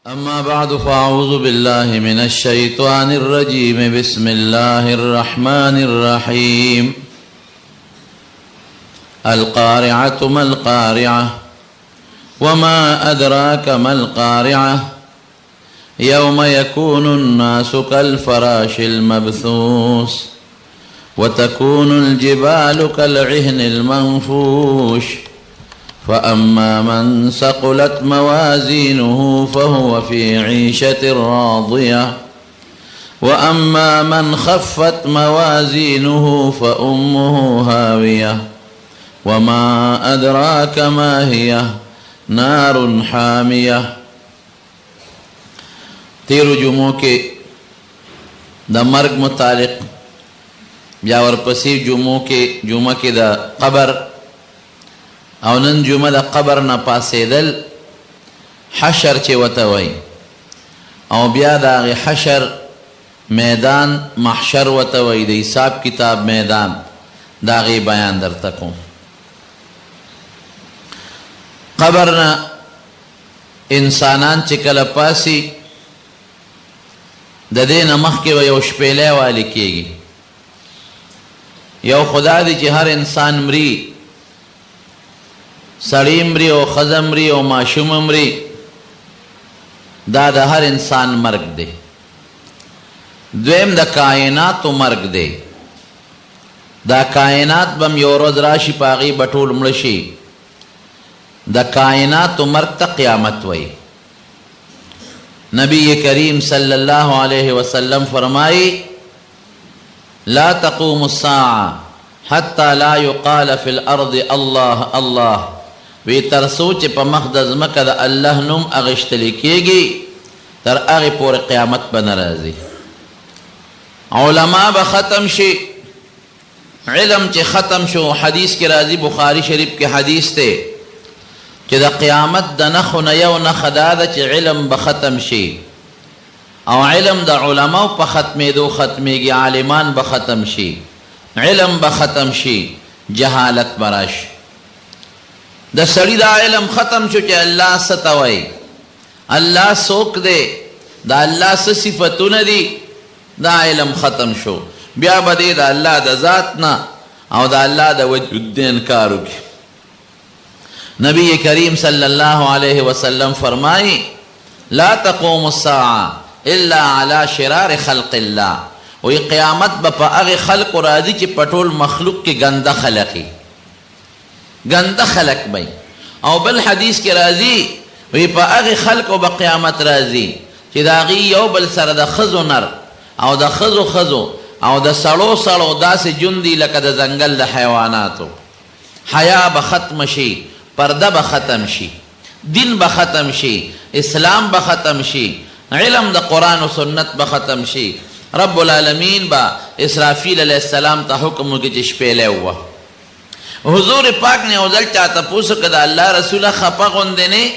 أما بعد فأعوذ بالله من الشيطان الرجيم بسم الله الرحمن الرحيم القارعة ما القارعة وما أدراك ما القارعة يوم يكون الناس كالفراش المبثوث وتكون الجبال كالعهن المنفوش فأما من ثقلت موازينه فهو في عيشة راضية وأما من خفت موازينه فأمه هاوية وما أدراك ما هي نار حامية. تیرو جمعو کې د مرګ متعلق، بیا ورپسې جمعو کې جمعه کې د قبر، او نن جمعه د قبر نه پاسېدل، حشر چې وته وایي، او بیا د هغې حشر میدان محشر وته وایي، د حساب کتاب میدان، د هغې بیان درته کوم. قبر نه انسانان چې کله پاسي، د دې نه مخکې به یو شپېلی والي کېږي. یو خدا دی چې هر انسان مري، سړی مري او ښځه مري او ماشوم مري، دا د هر انسان مرګ دی. دویم د کائناتو مرګ دی. دا کائنات به هم یو ورځ راشي، په هغې به ټول مړه شي. د کائناتو مرګ ته قیامت وایي. نبی کریم صلی الله علیه وسلم فرمایي: لا تقوم الساعة حتی لا يقال في الارض الله الله. وی تر څو چې په مخ د ځمکه د الله نوم اغشتل کېږي، تر هغې پورې قیامت به نه راځي. علما به ختم شي. علم چې ختم شو، حدیث کې راځي، بخاري شریف کې حدیث دی چې د قیامت د نښو نه یو نښه دا ده چې علم به ختم شي، او علم د علماو په ختمېدو ختمېږي. عالمان به ختم شي، علم به ختم شي، جهالت به راشي. د سړي دا علم ختم شو چې الله څه ته وایي، الله څوک دی، د الله څه صفتونه دي، دا علم ختم شو، بیا به دی د الله د ذات نه او د الله د وجود نه انکار وکړي. نبی کریم صلی الله علیه وسلم فرمایي: لا تقوم الساعة الا على شرار خلق الله. وی قیامت به په هغه خلقو راځي چې په ټول مخلوق کې ګنده خلق، ګنده خلق به. او بل حدیث کې راځي، وی په هغه خلقو به قیامت راځي چې د هغې یو بل سره د ښځو نر او د ښځو ښځو او د سړو سړو داسې ژوند دي لکه د ځنګل د حیواناتو. حیا به ختم شي، پرده به ختم شي، دین به ختم شي، اسلام به ختم شي، علم د قرآن و سنت به ختم شي. رب العالمین به اسرافیل علیه السلام ته حکم وکړي چې شپېلی ووه. حضور پاک نه یو ځل چا تپوس وکړ: د الله رسوله، خپه غوندې نه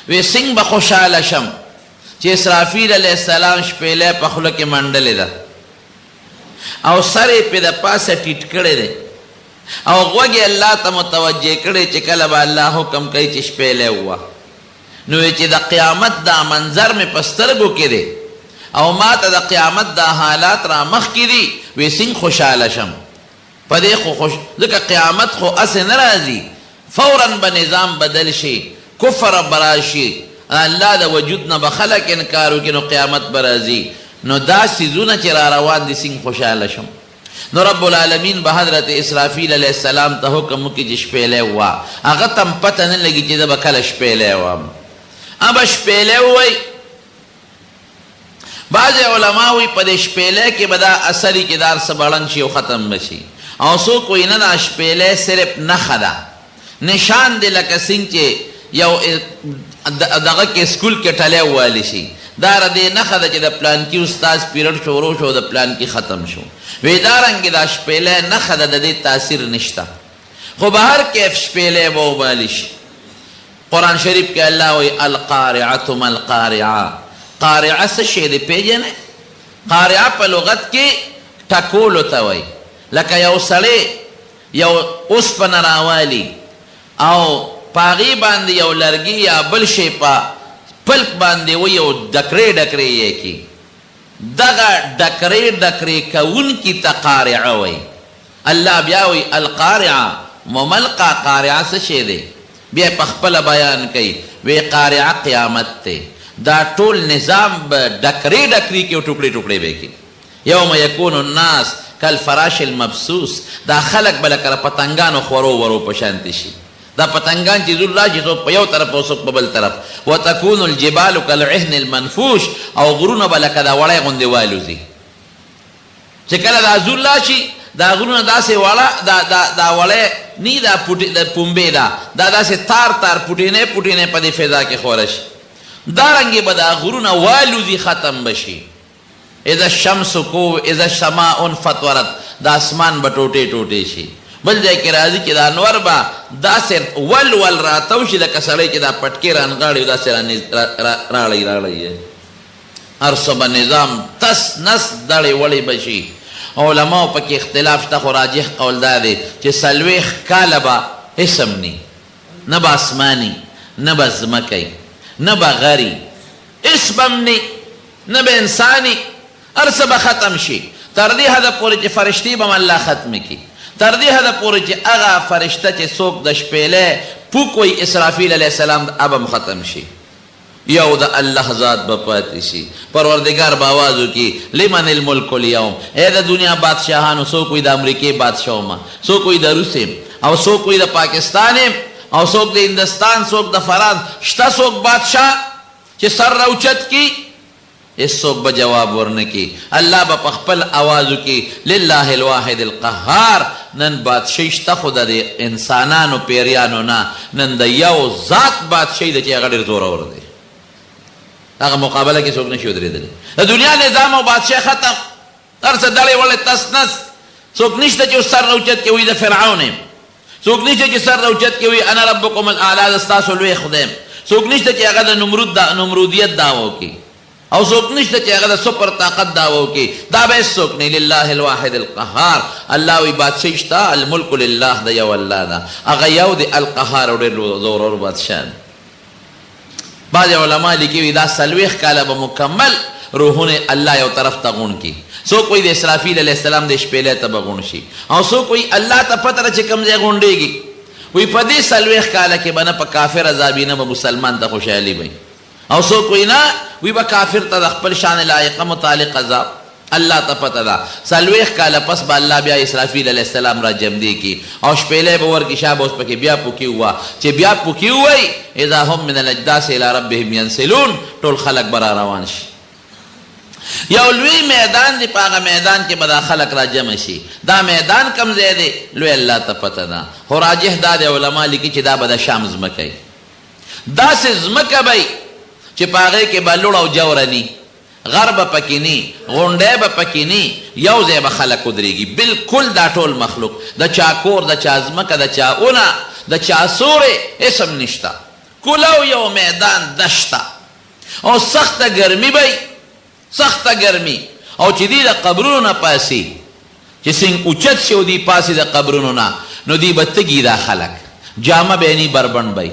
وی؟ څنګه به خوشحاله شم چې اسرافیل علیه السلام شپېلی په خوله کې منډلې ده او سر یې پرې د پاسه ټیټ کړی دی او غوږ یې الله ته متوجه کړی چې کله به الله حکم کوي چې شپېلی ووه؟ نو چې د قیامت دا منظر مې په سترګو کې دی او ما ته د قیامت دا حالات را مخکې دي، وی څنګه خوشحاله شم په دې؟ خو خوش ځکه قیامت خو هسې نه راځي، فورا به نظام بدل شي، کفر به راشي، الله د وجود نه به خلک انکار وکړي، نو قیامت به راځي. نو دا څیزونه چې را روان دي، څنګه خوشحاله شم؟ نو رب العالمین به حضرت اسرافیل علیه السلام ته حکم وکړي چې شپېلی ووه. هغه ته هم پته نه لګي چې زه به کله شپېلی وم. به شپېلی ووایي. بعضې علما وایي په دې شپېلی کې به دا اثر وي چې دا هر څه به ړنګ شي او ختم به شي، او څوک وایي نه، دا شپېلی صرف نښه ده، نشان دی، لکه څنګه چې یو دغه کې سکول کې ټلی ووهل شي، دا د دې نښه ده چې د پلانکي استاد پیریډ شروع شو او د پلانکي ختم شو. وی دا رنګې دا شپېلی نښه ده، د دې تاثیر نشته، خو به هر کیف شپېلی به وبال شي. قرآن شریف کې الله وایي: القارعة ما القارعة. قارعه څه شی دی پېژنې؟ قارعه په لغت کې ټکولو ته وایي، لکه یو سړی یو اوسپنه راوالي او په هغې باندې یو لرګي یا بل شی په پلک باندې وهي او ډکرې ډکرې یې کړي. دغه ډکرې ډکرې کوونکي ته قارعه وایي. الله بیا وایي، القارعه مملقا قارعه څه شی دی؟ بیا یې پخپله بیان کوي، وایي قارعه قیامت دی. دا ټول نظام به ډکرې ډکرې کړي او ټوکړې ټوکړې به یې کړي. یوم یکون الناس کالفراش المبثوث، دا خلک به لکه د پتنګانو خورو ورو په شانتې شي. دا پتنګان چې زور راشي څوک په یو طرف او څوک په بل طرف. وتکون الجبال کالعهن المنفوش، او غرونه به لکه دا وړی غوندې والوځي. چې کله دا زور راشي دا غرونه داسې وړه دا دا دا وړی نی دا پوټې د پومبې دا دا داسې تار تار پوټینی پوټینی په دې فضا کې خوره شي. دارنګې به دا غرونه والوځي ختم به شي. اذا الشمس کو اذا السماء انفطرت، دا اسمان به ټوټې ټوټې شي. بل ځای کې راځي چې دا نور به داسې ول ول راتاو شي لکه سړی چې دا پټکې رانغاړي او داسې راړوي راړوي یې. هر څه به نظام تس نس دړې وړې به شي. علماو پکې اختلاف شته خو راجح قول دا دی چې 40 کاله به هېڅ هم نی، نه به اسمان وي، نه به ځمکه وي، نه به غر وي، هېڅ به هم نی، نه به انسان وي، هر څه به ختم شي، تر دې حده پورې چې فرشتې به هم الله ختمې کړي، تر دې حده پورې چې هغه فرشته چې څوک د شپېلۍ پوک وایي اسرافیل علیه السلام هغه به هم ختم شي، یو د الله ذات به پاتې شي، پروردګار به اواز وکړي، لمن الملک الیوم، ای د دنیا بادشاهانو، څوک وایي د امریکې بادشاه وم، څوک وایي د روس یم، او څوک وایي د پاکستان یم، او څوک د هندستان، څوک د فرانس، شته څوک بادشاه؟ چې سر راوچت کړي هیڅوک به جواب ورنه کړي، الله به په خپل اواز وکړي، لله الواحد القهار، نن بادشاهي شته خو د دې انسانانو پیریانو نه، نن د یو ذات بادشاهي ده چې هغه ډېر زورور دی، هغه مقابله کې څوک نشي ودرېدلی. د دنیا نظام او بادشاهي ختم، هر څه دړې وړې تس نس، څوک نشته چې اوس سر راوچت کړي وایي زه فرعون یم، څوک نشته چې سر راوچت کړي وایي انا ربکم الاعلی زه ستاسو لوی خدای یم، څوک نشته چې هغه د نمرود دا نمرودیت دعوه وکړي او څوک نشته چې هغه د سپر طاقت دعوه وکړي، دا به هېڅوک نه. لله الواحد القهار، الله وایي بادشاهي شته، الملک لله د یو الله ده، هغه یو دی، القهار او ډېر زورور بادشاه دی. بعضې علماء لیکي وي دا 40 کاله به مکمل روحونه الله یو طرف ته غونډ کړي، څوک وایي د اسرافیل علیه السلام د شپېلۍ ته به غونډ شي او څوک وایي الله ته پته ده چې کوم ځای غونډېږي. وایي په دې 40 کاله کې به نه په کافر عذاب وي نه به مسلمان ته خوشحالي وي او څوک وایي نه وي به کافر ته د خپل شان لایقه متعلق عذاب. الله ته پته ده. 40 کاله پس به الله بیا اسرافیل علیه السلام را جمدې کړي او شپېلۍ به ورکړي، شا به اوس پکې بیا پوکي ووه، چې بیا پوکي ووهي، اذا هم من الاجداث الی ربهم ینسلون، ټول خلک به را روان شي. یو لوی میدان دی، په هغه میدان کې به دا خلک را جمع شي. دا میدان کوم ځای دی؟ لوی الله ته پته ده، خو راجح دا دی، علما لیکي چې دا به د شام ځمکه وي، داسې ځمکه به وي چې په هغې کې به لوړ او جوره نی، غر به پکې نی، غونډی به پکې نی، یو ځای به خلک ودرېږي، بلکل دا ټول مخلوق، د چا کور، د چا ځمکه، د چا ونه، د چا سوری، هېڅ هم نشته، کولاو یو میدان دشته او سخته ګرمي به وي، سخته ګرمي، او چې دوی د قبرونو نه پاڅي، چې څنګه اوچت شي او دوی پاڅي د قبرونو نه، نو دوی به تږي دا خلک، جامه به یې نی، بربنډ به وي.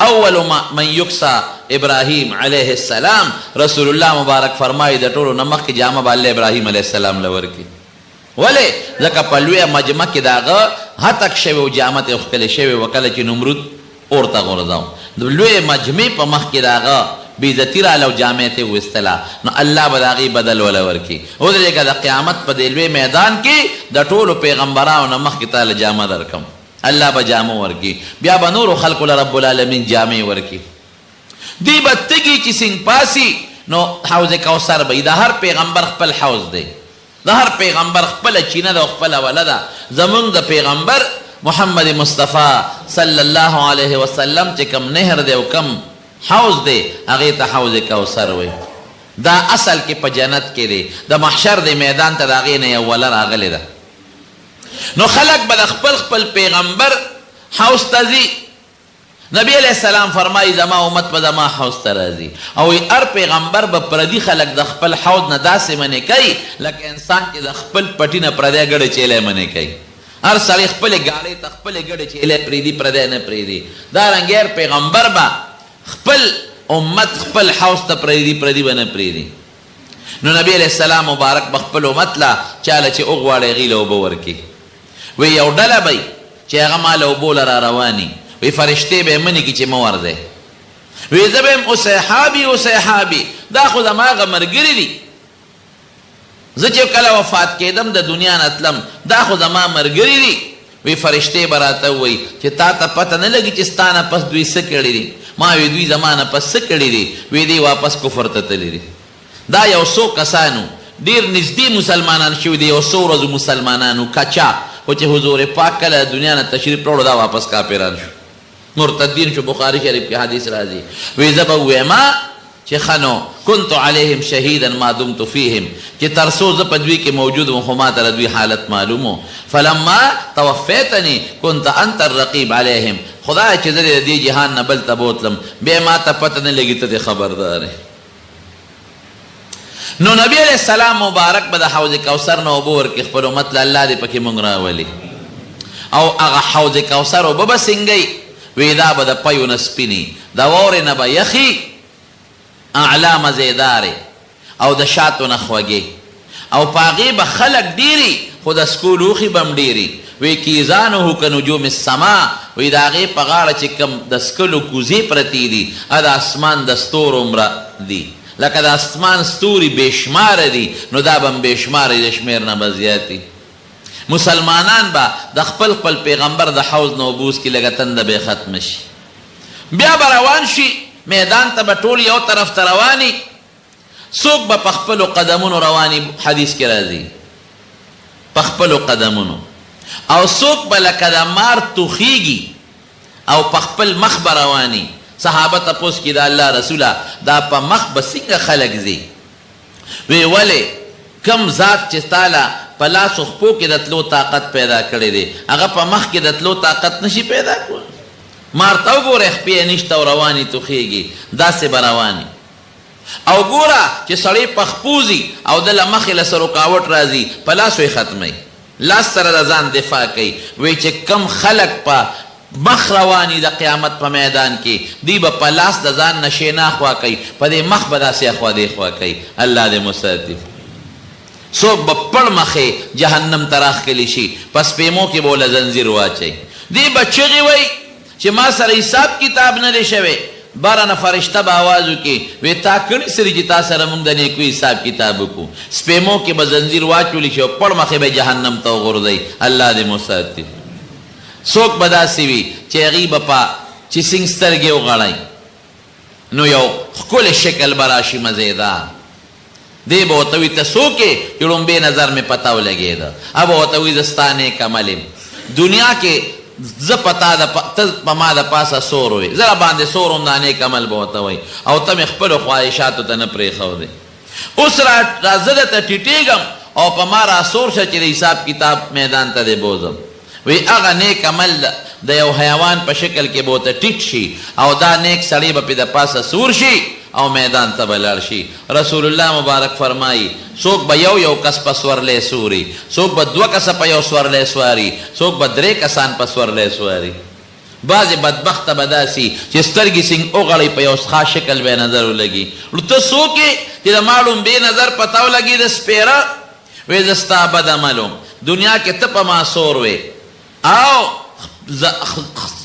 اول ما من یکسا ابراهیم علیه السلام، رسول الله مبارک فرمایي د ټولو نه مخکې جامه به الله ابراهیم علیه السلام له ورکړي. ولې؟ ځکه په لویه مجمع کې د هغه هتک شوی او جامه ترې ښکلې شوې وه کله چې نمرود اور ته غورځاو، د لویې مجمع په مخ کې د هغه بې عزتي راله او جامه یې ترې وویستله، نو الله به د هغې بدل وله ورکړي. ودرېږه د قیامت په دې لوی میدان کې د ټولو پیغمبرانو نه مخکې تاله جامه درکړم. الله به جامه ورکړي، بیا به نورو خلکو له رب العالمین جامې ورکړي. دوی به تږي چې څنګه پاڅي نو حوض کوثر به وي. د هر پیغمبر خپل حوض دی، د هر پیغمبر خپله چینه ده او خپله وله ده. زمونږ د پیغمبر محمد مصطفی صلی الله علیه وسلم چې کوم نهر دی او کوم حوض دی هغې ته حوض کوثر وایي. دا اصل کې په جنت کې دی، د محشر دې میدان ته د هغې نه یو وله راغلې ده. نو خلک به د خپل خپل پیغمبر حوض ته ځي. نبی علیه السلام فرمایي زما امت به زما حوض ته راځي او وایي هر پیغمبر به پردي خلک د خپل حوض نه داسې منع کوي لکه انسان چې د خپل پټي نه پردی ګړی چیلی منع کوي. هر سړی خپلې ګاړۍ ته خپلې ګړې چیلی پرېږدي، پردی نه پرېږدي. دارنګه هر پیغمبر به خپل امت خپل حوض ته پرېږدي، پردي به نه پرېږدي. نو نبي علیه السلام مبارک به خپل امت له چاله چې وغواړي هغوی له اوبه ورکړي. وي یو ډله به وي چې هغه ما له اوبو له را رواني وي، فرشتې به یې منې کړي چې مه ورځئ. وي زه به یم اصحابي اصحابي، دا خو زما هغه ملګري دي، زه چې کله وفات کېدم د دنیا نه تلم، دا خو زما ملګري دي. وي فرشتې به راته ووایي چې تا ته پته نه لګي چې ستا نه پس دوی څه کړي دي؟ ما وی دوی زما نه پس څه کړي دي؟ وی دوی واپس کفر ته تللي دي. دا یو څو کسان وو، ډېر نږدې مسلمانان شوي دي، یو څو ورځو مسلمانان وو، کچا خو چې حضور پاک کله د دنیا نه تشریف راوړو دا واپس کافران شو، مرتدین شو. بخاری شریف کې حدیث راځي، وی زه به ووایم چې ښه نو کنت علیهم شهیدا ما دمت فیهم، چې تر څو زه په دوی کې موجود وم خو ماته د دوی حالت معلوم و، فلما توفیتنی کنت انت الرقیب علیهم، خدایه چې زه دې د دې جهان نه بل ته بوتلم بیا ماته پته نه لګي ته دې خبردار یې. نو نبی علیه السلام مبارک به د حوض کوثر نه اوبه ورکړي خپل امت له، الله دې پکې مونږ راولي. او هغه حوض کوثر اوبه به څنګه وي؟ وي دا به د پیو نه سپینې، د واورې نه به یخې، اعلی مزېدارې او د شاتو نه خوږې، او په هغې به خلک ډېر وي خو د څکو لوښي به هم ډېر وي. وي کیزانه کنجوم السما، وي د هغې په غاړه چې کوم د څکلو کوزې پرتې دي هغه د اسمان د ستورو عمره دي، لکه د اسمان ستوري بې شماره دي نو دا به هم بې شماره وي، د شمېر نه به زیات وي. مسلمانان به د خپل خپل پیغمبر د حوض نه اوبه وڅکي، لږه تنده به یې ختمه شي، بیا به روان شي میدان ته به ټول یو طرف ته روان وي، څوک به په خپلو قدمونو روان وي، حدیث کې راځي په خپلو قدمونو، او څوک به لکه د مار توخیږي او په خپل مخ به روان وي. صحابه تپوس کوي د الله رسوله دا په مخ به څنګه خلک ځي؟ وی ولې؟ کوم ذات چې تا له په لاس او خپو کې د تلو طاقت پیدا کړی دی هغه په مخ کې د تلو طاقت نشي پیدا کولی؟ مار ته وګورئ خپې یې نشته او روانې توخیږي، داسې به روانې. او ګوره چې سړی په خپو ځي او ده له مخې له څه رکاوټ راځي په لاسو یې ختموي، لاس سره د ځان دفاع کوي. وایي چې کوم خلک په مخ روان وي د قیامت په میدان کې دوی به په لاس د ځان نه شی نه اخوا کوي، په دې مخ به داسې اخوا دېخوا کوي. الله دې مو ساتي. څوک به پړ مخې جهنم ته راښکل شي، په سپېمو کې به ورله ځنځیر واچوي، دی به چغې وهي چې ما سره حساب کتاب نه دی شوی، بره نه فرشته به اواز وکړي، وې تا کړي څه دي چې تا سره مونږ د نیکو حساب کتاب وکړو؟ سپېمو کې به ځنځیر واچول شي او پړ مخې به جهنم ته وغورځوي. الله دې مو ساتي. څوک به داسې وي چې هغوی به په چې څنګ سترګې وغړوي نو یو ښکلی شکل به راشي مزېدار، دی به ورته وي ته څوک یې چې ړومبی نظر مې په تا ولګېده، هغه به ورته وي زه ستا نېک عمل یم، دنیا کې زه په تا د ته په ما د پاسه سور وې، زه راباندې سور وم، دا نېک عمل به ورته وایي او ته مې خپلو خواهشاتو ته نه پرېښودې، اوس را زه درته ټیټېږم او په ما را سور شه چې د حساب کتاب میدان ته دې بوځم. وي هغه نېک عمل د یو حیوان په شکل کې به ورته ټیټ شي او دا نېک سړی به پرې د پاسه سور شي او میدان ته به لاړ شي. رسول الله مبارک فرمايي، څوک به یو یو کس په سورلی سوري، څوک به دوه کسه په یو سورلی سواري، څوک به درې کسان په سورلی سواري. بعضې بدبخته به داسې چې سترګې څنګ وغړوي په یو ښه شکل به یې نظر ولګي، ته څوک یې چې د ما ړومبی نظر په تا ولګېده سپېره؟ وې زه ستا بد عمل وم، دنیا کې ته په ما سور وې او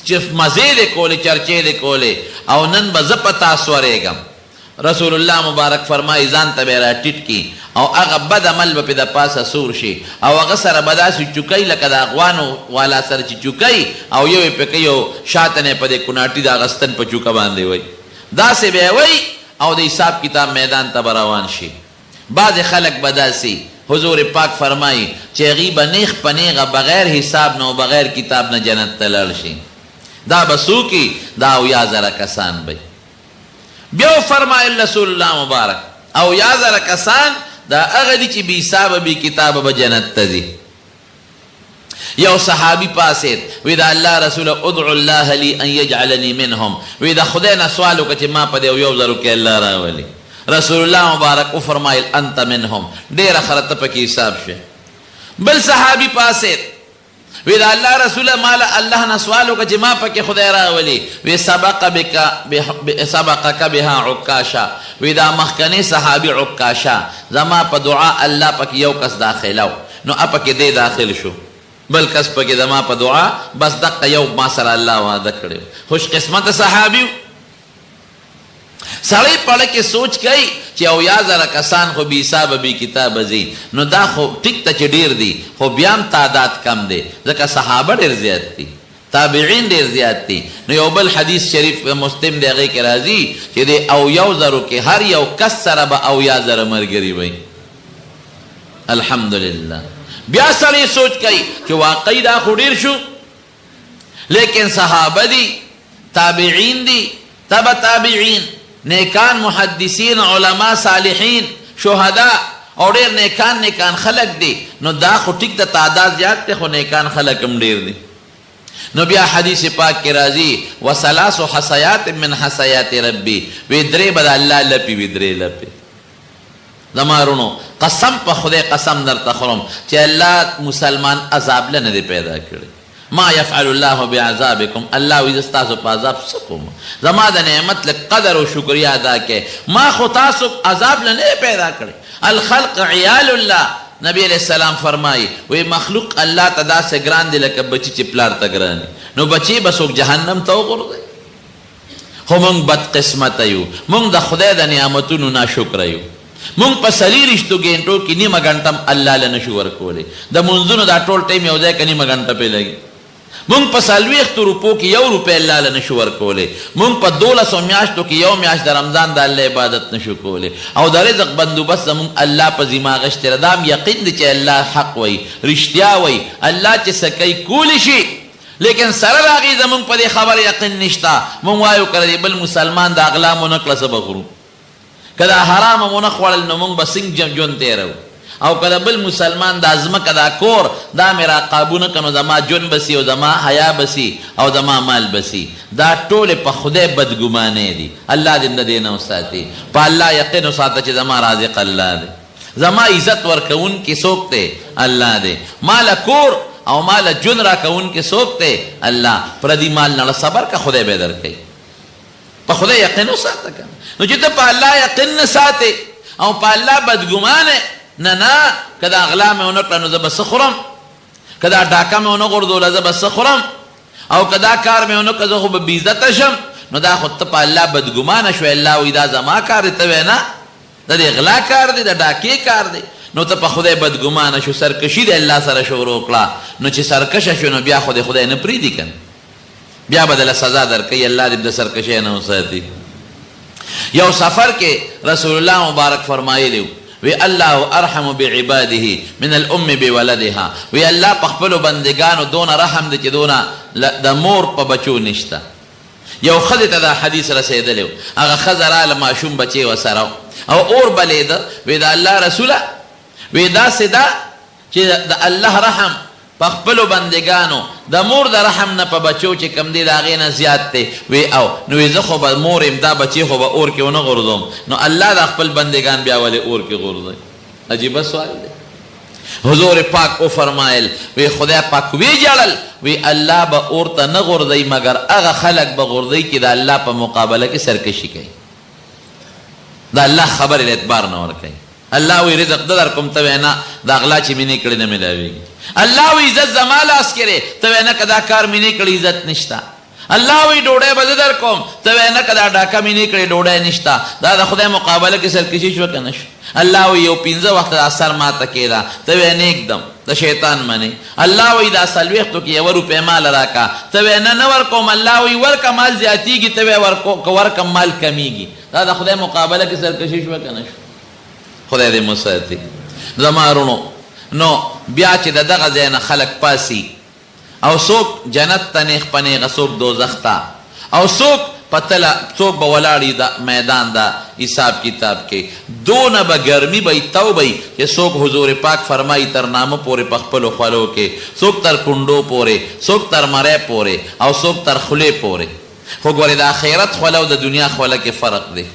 چې مزې دې کولې، چرچې دې کولې او نن به زه په تا سورېږم. رسول الله مبارک فرمايي، ځان ته به یې راټیټ کړي او هغه بد عمل به پرې د پاسه سور شي او هغه سره به داسې چوکوي لکه د اغوانو والا سره چې چوکوي او یو یې پرې کوي او شاته نه یې په دې کوناټي د هغه ستن په چوکه باندې وهي، داسې به یې وهي او د حساب کتاب میدان ته به روان شي. بعضې خلک به داسې حضور پاک فرمايي چې هغوی به نېغ په نېغه بغير حساب نه او بغير کتاب نه جنت ته لاړ شي. دا به څوک وي؟ دا 70,000 کسان به وي. بيا وفرمايل رسول الله مبارک 70,000 کسان دا هغه دي چې بې حسابه بې کتابه به جنت ته ځي. یو صحابي پاڅېد، وی د الله رسوله ادع الله لي ان يجعلني منهم، وی د خدای نه سوال وکړه چې ما په دې 70 زرو کې الله راولي. رسول الله مبارک وفرمایل انت منهم، ډېره ښه ته پکې حساب شوې. بل صحابي پاڅېد، وی د الله رسوله ما له الله نه سوال وکړه چې ما پکې خدای راولي. وی سبق بک سبقک بها عکاشه، وی دا مخکنی صحابي عکاشه زما په دعا الله پکې یو کس داخلو، نو اپکې دی داخل شو، بل کس پکې زما په دعا، بس دقه یو ما سره الله وعده کړې. خوش قسمت صحابي. سړی په ړه کې سوچ کوي چې 70,000 کسان خو بې حسابه بې کتابه ځي، نو دا خو ټیک ده چې ډېر دي، خو بیا هم تعداد کم دی، ځکه صحابه ډېر زیات دي، تابعین ډېر زیات دي. نو یو بل حدیث شریف مسلم دی، هغې کې راځي چې دې 70,000 کې هر یو کس سره به 70,000 ملګري وي. الحمدلله. بیا سړی سوچ کوي چې واقعي دا خو ډېر شو، لیکن صحابه دي، تابعین دي، تبع تابعین، نیکان محدثین، علما، صالحین، شهدا او ډېر نیکان نیکان خلک دي، نو دا خو ټیک ده تعداد زیات دی، خو نیکان خلک هم ډېر دي. نو بیا حدیث پاک کې راځي، وثلاث حصیات من حصیات ربي، وی درې به د الله لپې وي، درې لپې. زما وروڼو قسم په خدای قسم درته خورم چې الله مسلمان عذاب له نه دی پیدا کړی. ما يفعل الله بعذابکم، الله وایي زه ستاسو په عذاب څه کوم، زما د نعمت لږ قدر او شکریه ادا کړئ، ما خو تاسو عذاب له نه دی پیدا کړی. الخلق عیال الله، نبی علیه السلام فرمایي وایي مخلوق الله ته داسې ګران دی لکه بچي چې پلار ته ګران وي، نو بچي به څوک جهنم ته وغورځوي؟ خو مونږ بد قسمته یو، مونږ د خدای د نعمتونو ناشکره یو، مونږ په څلېرویشتو ګېنټو کې نیمه ګنټه هم الله له نشو ورکولی، د مونځونو دا ټول ټایم یو ځای که نیمه ګنټه پرې لګي. مونږ په 40 روپو کې یو روپۍ الله له نشو ورکولی، مونږ په دولسو میاشتو کې یو میاشت د رمضان د الله عبادت نشو کولی، او د رزق بندوبست زمونږ الله په ذمه اخیستی ده. دا هم یقین دی چې الله حق وایي، رښتیا وایي، الله چې څه کوي کولی شي، لیکن سره د هغې زمونږ په دې خبره یقین نشته. مونږ وایو که د دې بل مسلمان دا غلا مو نه کړه څه به خورو، که دا حرامه مو نه خوړل نو مونږ به څنګه ژوند تېروو، او که د بل مسلمان دا ځمکه دا کور دا مې را قابو نه کړ نو زما ژوند به سي او زما حیا به سي او زما مال به سي. دا ټولې په خدای بدګمانۍ دي. الله دې د دې نه وساتي. په الله یقین وساته چې زما رازق الله دی، زما عزت ورکوونکی څوک دی؟ الله دی. ما له کور او ما له ژوند راکوونکی څوک دی؟ الله. پردي مال نه صبر که خدای به درکوي. په خدای یقین وساته کنه. نو چې ته په الله یقین نه ساتې او په الله بدګمانه، نه نه که دا غلا مې ونه کړه نو زه به څه خورم، که دا ډاکه مې ونه غورځوله زه به څه خورم، او که دا کار مې ونه کړ زه خو به بېعزته شم، نو دا خو ته په الله بدګمانه شوې. الله وایي دا زما کار دی، ته وایې نه د دې غلا کار دی، د ډاکې کار دی، نو ته په خدای بدګمانه شو، سرکشي دې الله سره شروع کړه، نو چې سرکشه شو نو بیا خو دې خدای نه پرېږدي که نه، بیا به دله سزا درکوي. الله دې د سرکشۍ نه وساتي. یو سفر کې رسول الله مبارک فرمایلی وی الله ارحم بعباده من الام بولدها، وی الله په خپلو بندګانو دونه رحم دی چې دونه د مور په بچو نشته. یو ښځې ته دا حدیث رسېدلی و، هغه ښځه راله ماشوم بچی ورسره و او اور بلېده، وی د الله رسوله وی داسې ده چې د الله رحم په خپلو بندګانو د مور د رحم نه په بچو چې کوم دی د هغې نه زیات دی. وی او نو وی زه خو به مور یم، دا بچی خو به اور کې ونه غورځوم، نو الله دا خپل بندګان بیا ولې اور کې غورځوي؟ عجیبه سوال دی. حضور پاک وفرمایل وی خدای پاک وی ژړل، وی الله به اور ته نه غورځوي مګر هغه خلک به غورځوي چې د الله په مقابله کې سرکشي کوي، د الله خبرې له اعتبار نه ورکوي. الله وی رزق ده درکوم، ته وایې نه دا غلا چې مې نه کړې نه ملاویږي. الله وی عزت زما لاس کې دی، ته وایې نه که دا کار مې نه کړی عزت نشته. الله وی ډوډۍ به زه درکوم، ته وایې نه که دا ډاکه مې نه کړې ډوډۍ نشته. دا د خدای مقابله کې سرکشي شوه که نه شوه؟ الله وی یو پنځه وخته دا سر ماته کېده، ته وایې نه ږدم، د شیطان منې. الله وی دا 40 کې یوه روپۍ مال راکه، ته وایې نه نه ورکوم. الله وی ورکه مال زیاتیږي، ته وایې که ورکم مال کمیږي. دا د خدای مقابله کې سرکشي شوه که نه شوه؟ خدای دې مو ساتي زما وروڼو. نو بیا چې د دغه ځای نه خلک پاڅي او څوک جنت ته نېغ په نېغه، څوک دوزخ ته، او څوک په تله، څوک به ولاړ وي د میدان د حساب کتاب کې، دونه به ګرمي به وي، تاو به وي چې څوک حضور پاک فرمايي تر نامه پورې په خپلو خولو کې، څوک تر کونډو پورې، څوک تر مرۍ پورې او څوک تر خولې پورې. خو ګورې د اخرت خوله او د دنیا خوله کې فرق دی.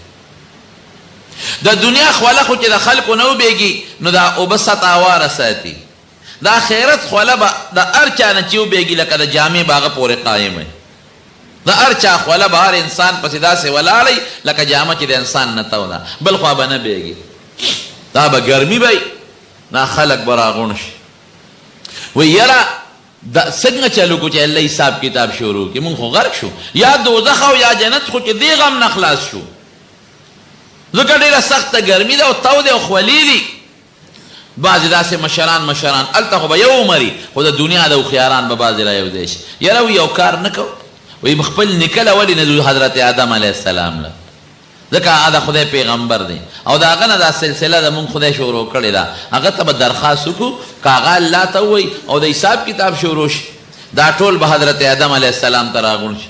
د دنیا خوله خو چې د خلکو نه وبېږي نو دا اوبه سطح هواره ساتي. دا خیرت خوله به د هر چا نه چې وبهېږي لکه د جامې به هغه پورې قایم وي. د هر چا خوله به هر انسان پسې داسې ولاړه وي لکه جامه چې د انسان نه تاو ده، بل خوا به نه بهېږي. دا به ګرمي به وي، دا خلک به راغونډ شي. وایي یاره دا څنګه چل وکړو چې الله حساب کتاب شروع کړي، موږ خو غرق شو، یا دوزخ او یا جنت خو چې دې غم نه خلاص شو، ځکه ډېره سخته ګرمي ده او تاو دی او خولې دي. بعضې داسې مشران مشران هلته خو به یو ومري خو د دنیا د هوښیاران به بعضې را یو ځای شي، یاره وایي یو کار نه کوو، وایي خپل نیکه له ولې نه ځو حضرت آدم علیه السلام له، ځکه هغه د خدای پیغمبر دی او د هغه نه دا سلسله زموږ خدای شروع کړې ده، هغه ته به درخواست وکړو که هغه الله ته ووایي او د حساب کتاب شروع شي، دا ټول به حضرت آدم علیه السلام ته راغونډ شي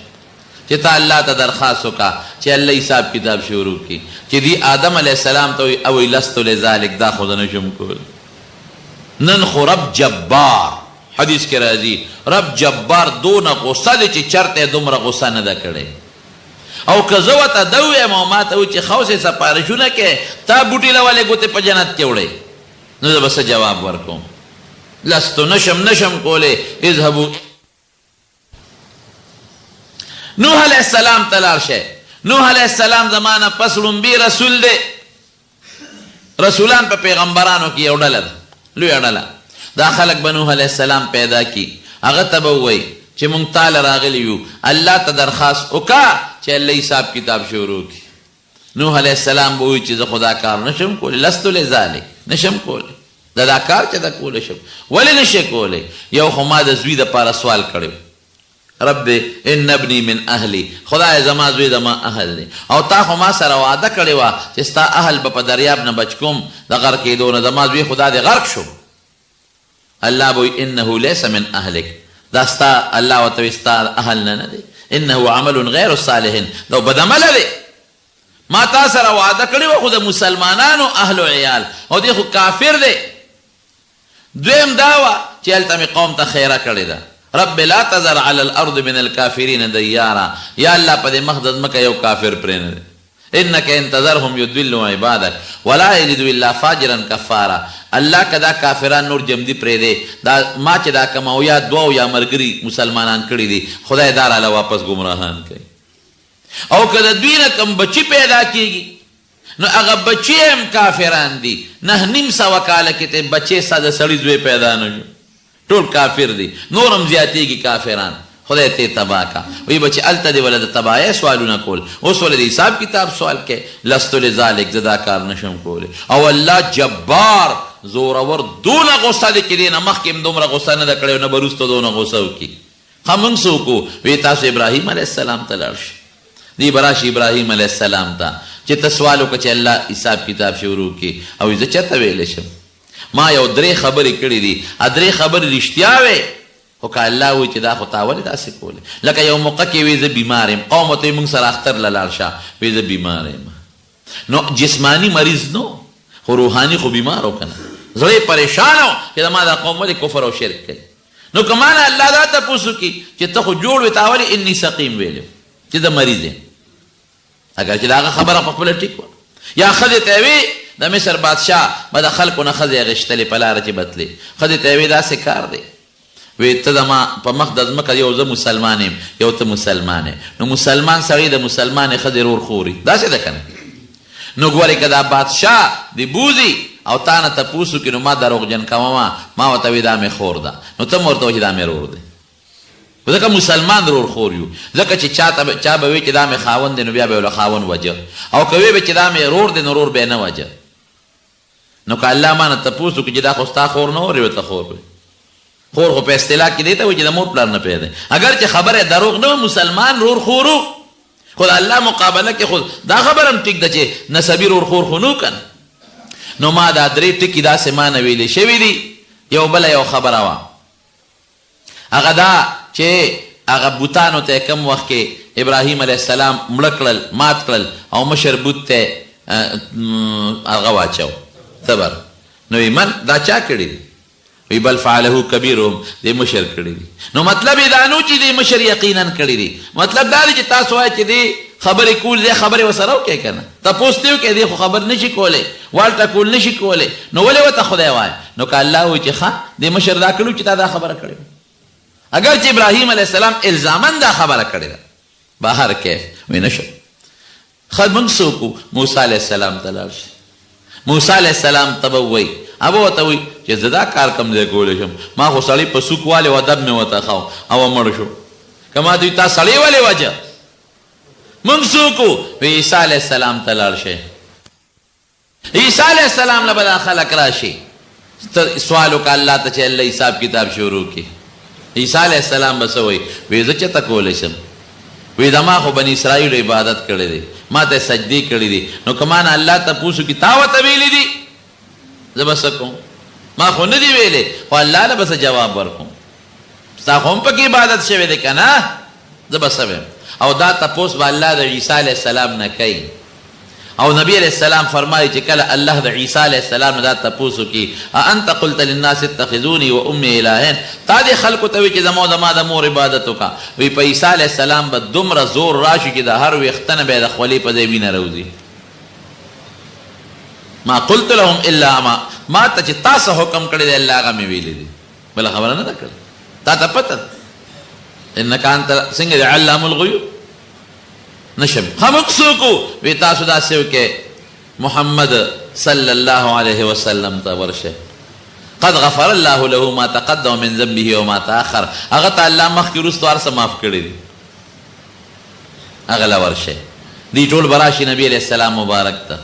چې ته الله ته درخواست وکړه چې الله حساب کتاب شروع کړي، چې دی آدم علیه السلام ته وایي او وایي لست لذلک دا خو زه نه شم کولی، نن خو رب جبار، حدیث کې راځي رب جبار دونه غصه دی چې چرته یې دومره غصه نه ده کړې. او که زه ورته دا ووایم او ماته ووایي چې ښه اوس یې سفارشونه کوې، تا بوټي له ولې ګوتې په جنت کې وړې؟ نو زه به څه جواب ورکوم؟ لست نشم نشم کولی اذهبو نوح علیه السلام ته لاړ شئ. نوح علیه السلام زما نه پس ړومبی رسول دی. رسولان په پیغمبرانو کې یو ډله ده، لویه ډله. دا خلک به نوح علیه السلام پیدا کړي، هغه ته به ووایي چې مونږ تا له راغلي یو، الله ته درخواست وکړه چې الله حساب کتاب شروع کړي. نوح علیه السلام به ووایي چې زه خو دا کار نه شم کولی، لست لذلک، نه شم کولی، زه دا کار چېرته کولی شم؟ ولې نه شې کولی؟ یو خو ما د زوی دپاره سوال کړی و، رب ان ابني من اهلي، خدایه زما زوی زما اهل دی او تا خو ما سره وعده کړې وه چې ستا اهل به په دریاب نه بچ کوم د غرق کېدو نه، زما زوی خو دا دی غرق شو. الله به وایي انه لیس من اهلک، دا ستا، الله ورته وایي ستا اهل نه نه دی، انه عمل غیر صالح، دا بد عمله دی، ما تا سره وعده کړې وه خو د مسلمانانو اهل او عیال او دی خو کافر دی. دویم دا وه چې هلته مې قوم ته خیره کړې ده، رب لا تذر علی الارض من الکافرین دیارا، یا الله په دې مخ د ځمکه یو کافر پرې نه دی، انک ان تذرهم یضلوا عبادک ولا یلدوا الا فاجرا کفارا، الله که دا کافران نور جمدي پرېږدې، دا ما چې دا کوم اویا دوه اویا ملګري مسلمانان کړي دي، خدای دا راله واپس ګمراهان کړي او که د دوی نه کوم بچي پیدا کېږي نو هغه بچي یې هم کافران دي، 950 کاله کې ته بچی ستا د سړي زوی پیدا نه شو، ټول کافر دي، نور هم زیاتېږي کافران، خدای ته تباه کا. وایي به چې هلته دې وله د تباهۍ سوالونه کول، اوس وله د حساب کتاب سوال کوې، لست لذلک، زه دا کار نه شم کولی. او الله جبار زورور دونه غصه دی چې دې نه مخکې هم دومره غصه نه ده کړې او نه به وروسته دونه غصه وکړي. ښه مونږ څه وکړو؟ وی تاسو ابراهیم علیه السلام ته لاړ شئ. دی به راشي ابراهیم علیه السلام ته چې ته سوال وکړه چې الله حساب کتاب شروع کړي. او وی زه چېرته ویلی شم؟ ما یو درې خبرې کړې دي، ا درې خبرې رښتیا وې، خو که الله ووایي چې دا خو تا ولې داسې کولې؟ لکه یو موقع کې وی زه بیمار یم، قوم ورته وایي مونږ سره اختر له لاړ شه، وی زه بیمار یم. نو جسماني مریض نو خو روحاني خو بیمار و که نه، زړه یې پریشانه و چې زما دا قوم ولې کفر او شرک کوي. نو که مانه الله دا تپوس وکړي چې ته خو جوړ وې، تا ولې انی سقیم ویلی چې زه مریض یم؟ اګر چې د هغه خبره په خپله ټیک وه. یا ښځې ته یې وې، د مصر بادشاه به د خلکو نه ښځې اخیستلې په لاره چې به تلې، ښځې ته یې وې داسې کار دی، وې ته زما په مخ د ځمکه یو زه مسلمان یم یو ته مسلمان یې، نو مسلمان سړی د مسلمانې ښځې رور خوري، داسې ده که نه؟ نو ګورې که دا بادشاه دې بوځي او تا نه تپوس وکړي نو ما دروغجن کوه مه، ما ورته وې دا مې خور ده، نو ته هم ورته وایې چې دا مې رور دی، ځکه مسلمان رور خور یو، ځکه چې چا ته به چا به وې چې دا مې خاوند دی نو بیا به یې له خاوند وژه، او که وې به چې دا مې رور دی نو رور به یې نه وژه. نو که الله ما نه تپوس وکړي چې دا خو ستا خور نه وه، ورته خور وې. خور خو په اصطلاح کې دې ته وایي چې د مور پلار نه پیدا، اګر چې خبره دروغ نه وه، مسلمان رور خور و، خو د الله مقابله کې خو دا خبره هم ټیک ده چې نسبي رور خور خو نه که نه. نو ما دا درې ټکي داسې ما نه ویلې شوي دي. یو بله یو خبره وه، هغه دا چې هغه بتانو ته کوم وخت کې ابراهیم علیه السلام مړه کړل، مات کړل او مشر بت ته هغه واچو تبر، نو یې من دا چا کړي دي؟ وی بل فعله کبیرهم، دې مشر کړي دي. نو مطلب یې دا نه و چې دې مشر یقینا کړي دي، مطلب دا دی چې تاسو وایئ چې دې خبرې کول دې خبرې ورسره وکړئ که نه، تپوس ترې وکړئ، دې خو خبر نه شي کولی، والته کول نه شي کولی، نو ولې ورته خدای وایې؟ نو که الله وایي چې ښه دې مشر دا کړي وو چې تا دا خبره کړې وه، اګر چې ابراهیم علیه السلام الزاما دا خبره کړې ده، بهر کیف وی نه شو. ښه موږ څوک وو؟ موسی علیه السلام ته لاړ شئ، موسی علیه السلام ته به ووایي، هغه به ورته وایي چې زه دا کار کوم ځای کولی شم، ما خو سړی په سوک والې و ادب مې ورته ښه او مړ شو، که ما ته وایي تا سړی ولې وژه؟ موږ څوک وو؟ وایي عیسی علیه السلام ته لاړ شئ. عیسی علیه السلام له به دا خلک راشي، ته سوال وکړه الله ته چې الله حساب کتاب شروع کړي. عیسی علیه السلام به څه وایي؟ وایي زه چېرته کولی شم؟ وایي زما خو بني اسرائیلو عبادت کړی دی، ما ته یې سجدې کړې دي، نو که ما نه الله تپوس وکړي تا ورته ویلي دي، زه به څه کوم؟ ما خو نه دي ویلي، خو الله له به څه جواب ورکوم؟ ستا خو هم پکې عبادت شوی دی که نه؟ زه به څه وایم؟ او دا تپوس به الله د عیسی علیه السلام نه کوي. او نبی علیه السلام فرمایي چې کله الله د عیسی علیه السلام نه دا تپوس وکړي، اانت قلت للناس اتخذوني وامي الهین، تا دې خلکو ته وي چې زما او زما د مور عبادت وکړه، وي په عیسی علیه السلام به دومره زور راشي چې د هر ویښته نه به یې د خولې په ځای وینه راوځي. ما قلت لهم الا ما، ما ته چې تا څه حکم کړی دی الله هغه مې ویلي دي، بله خبره نه ده کړې، تا ته پته ده، انک انت څنګه دی علام الغیوب. نشم ښه موږ څوک وو؟ وی تاسو داسې وکړئ محمد صلی الله علیه وسلم ته ورشئ، قد غفر الله له ما تقدم من ذنبه وما تاخر، هغه ته الله مخکې وروسته هر څه معاف کړي دي، هغه له ورشئ. دوی ټول به راشي نبي علیه السلام مبارک ته،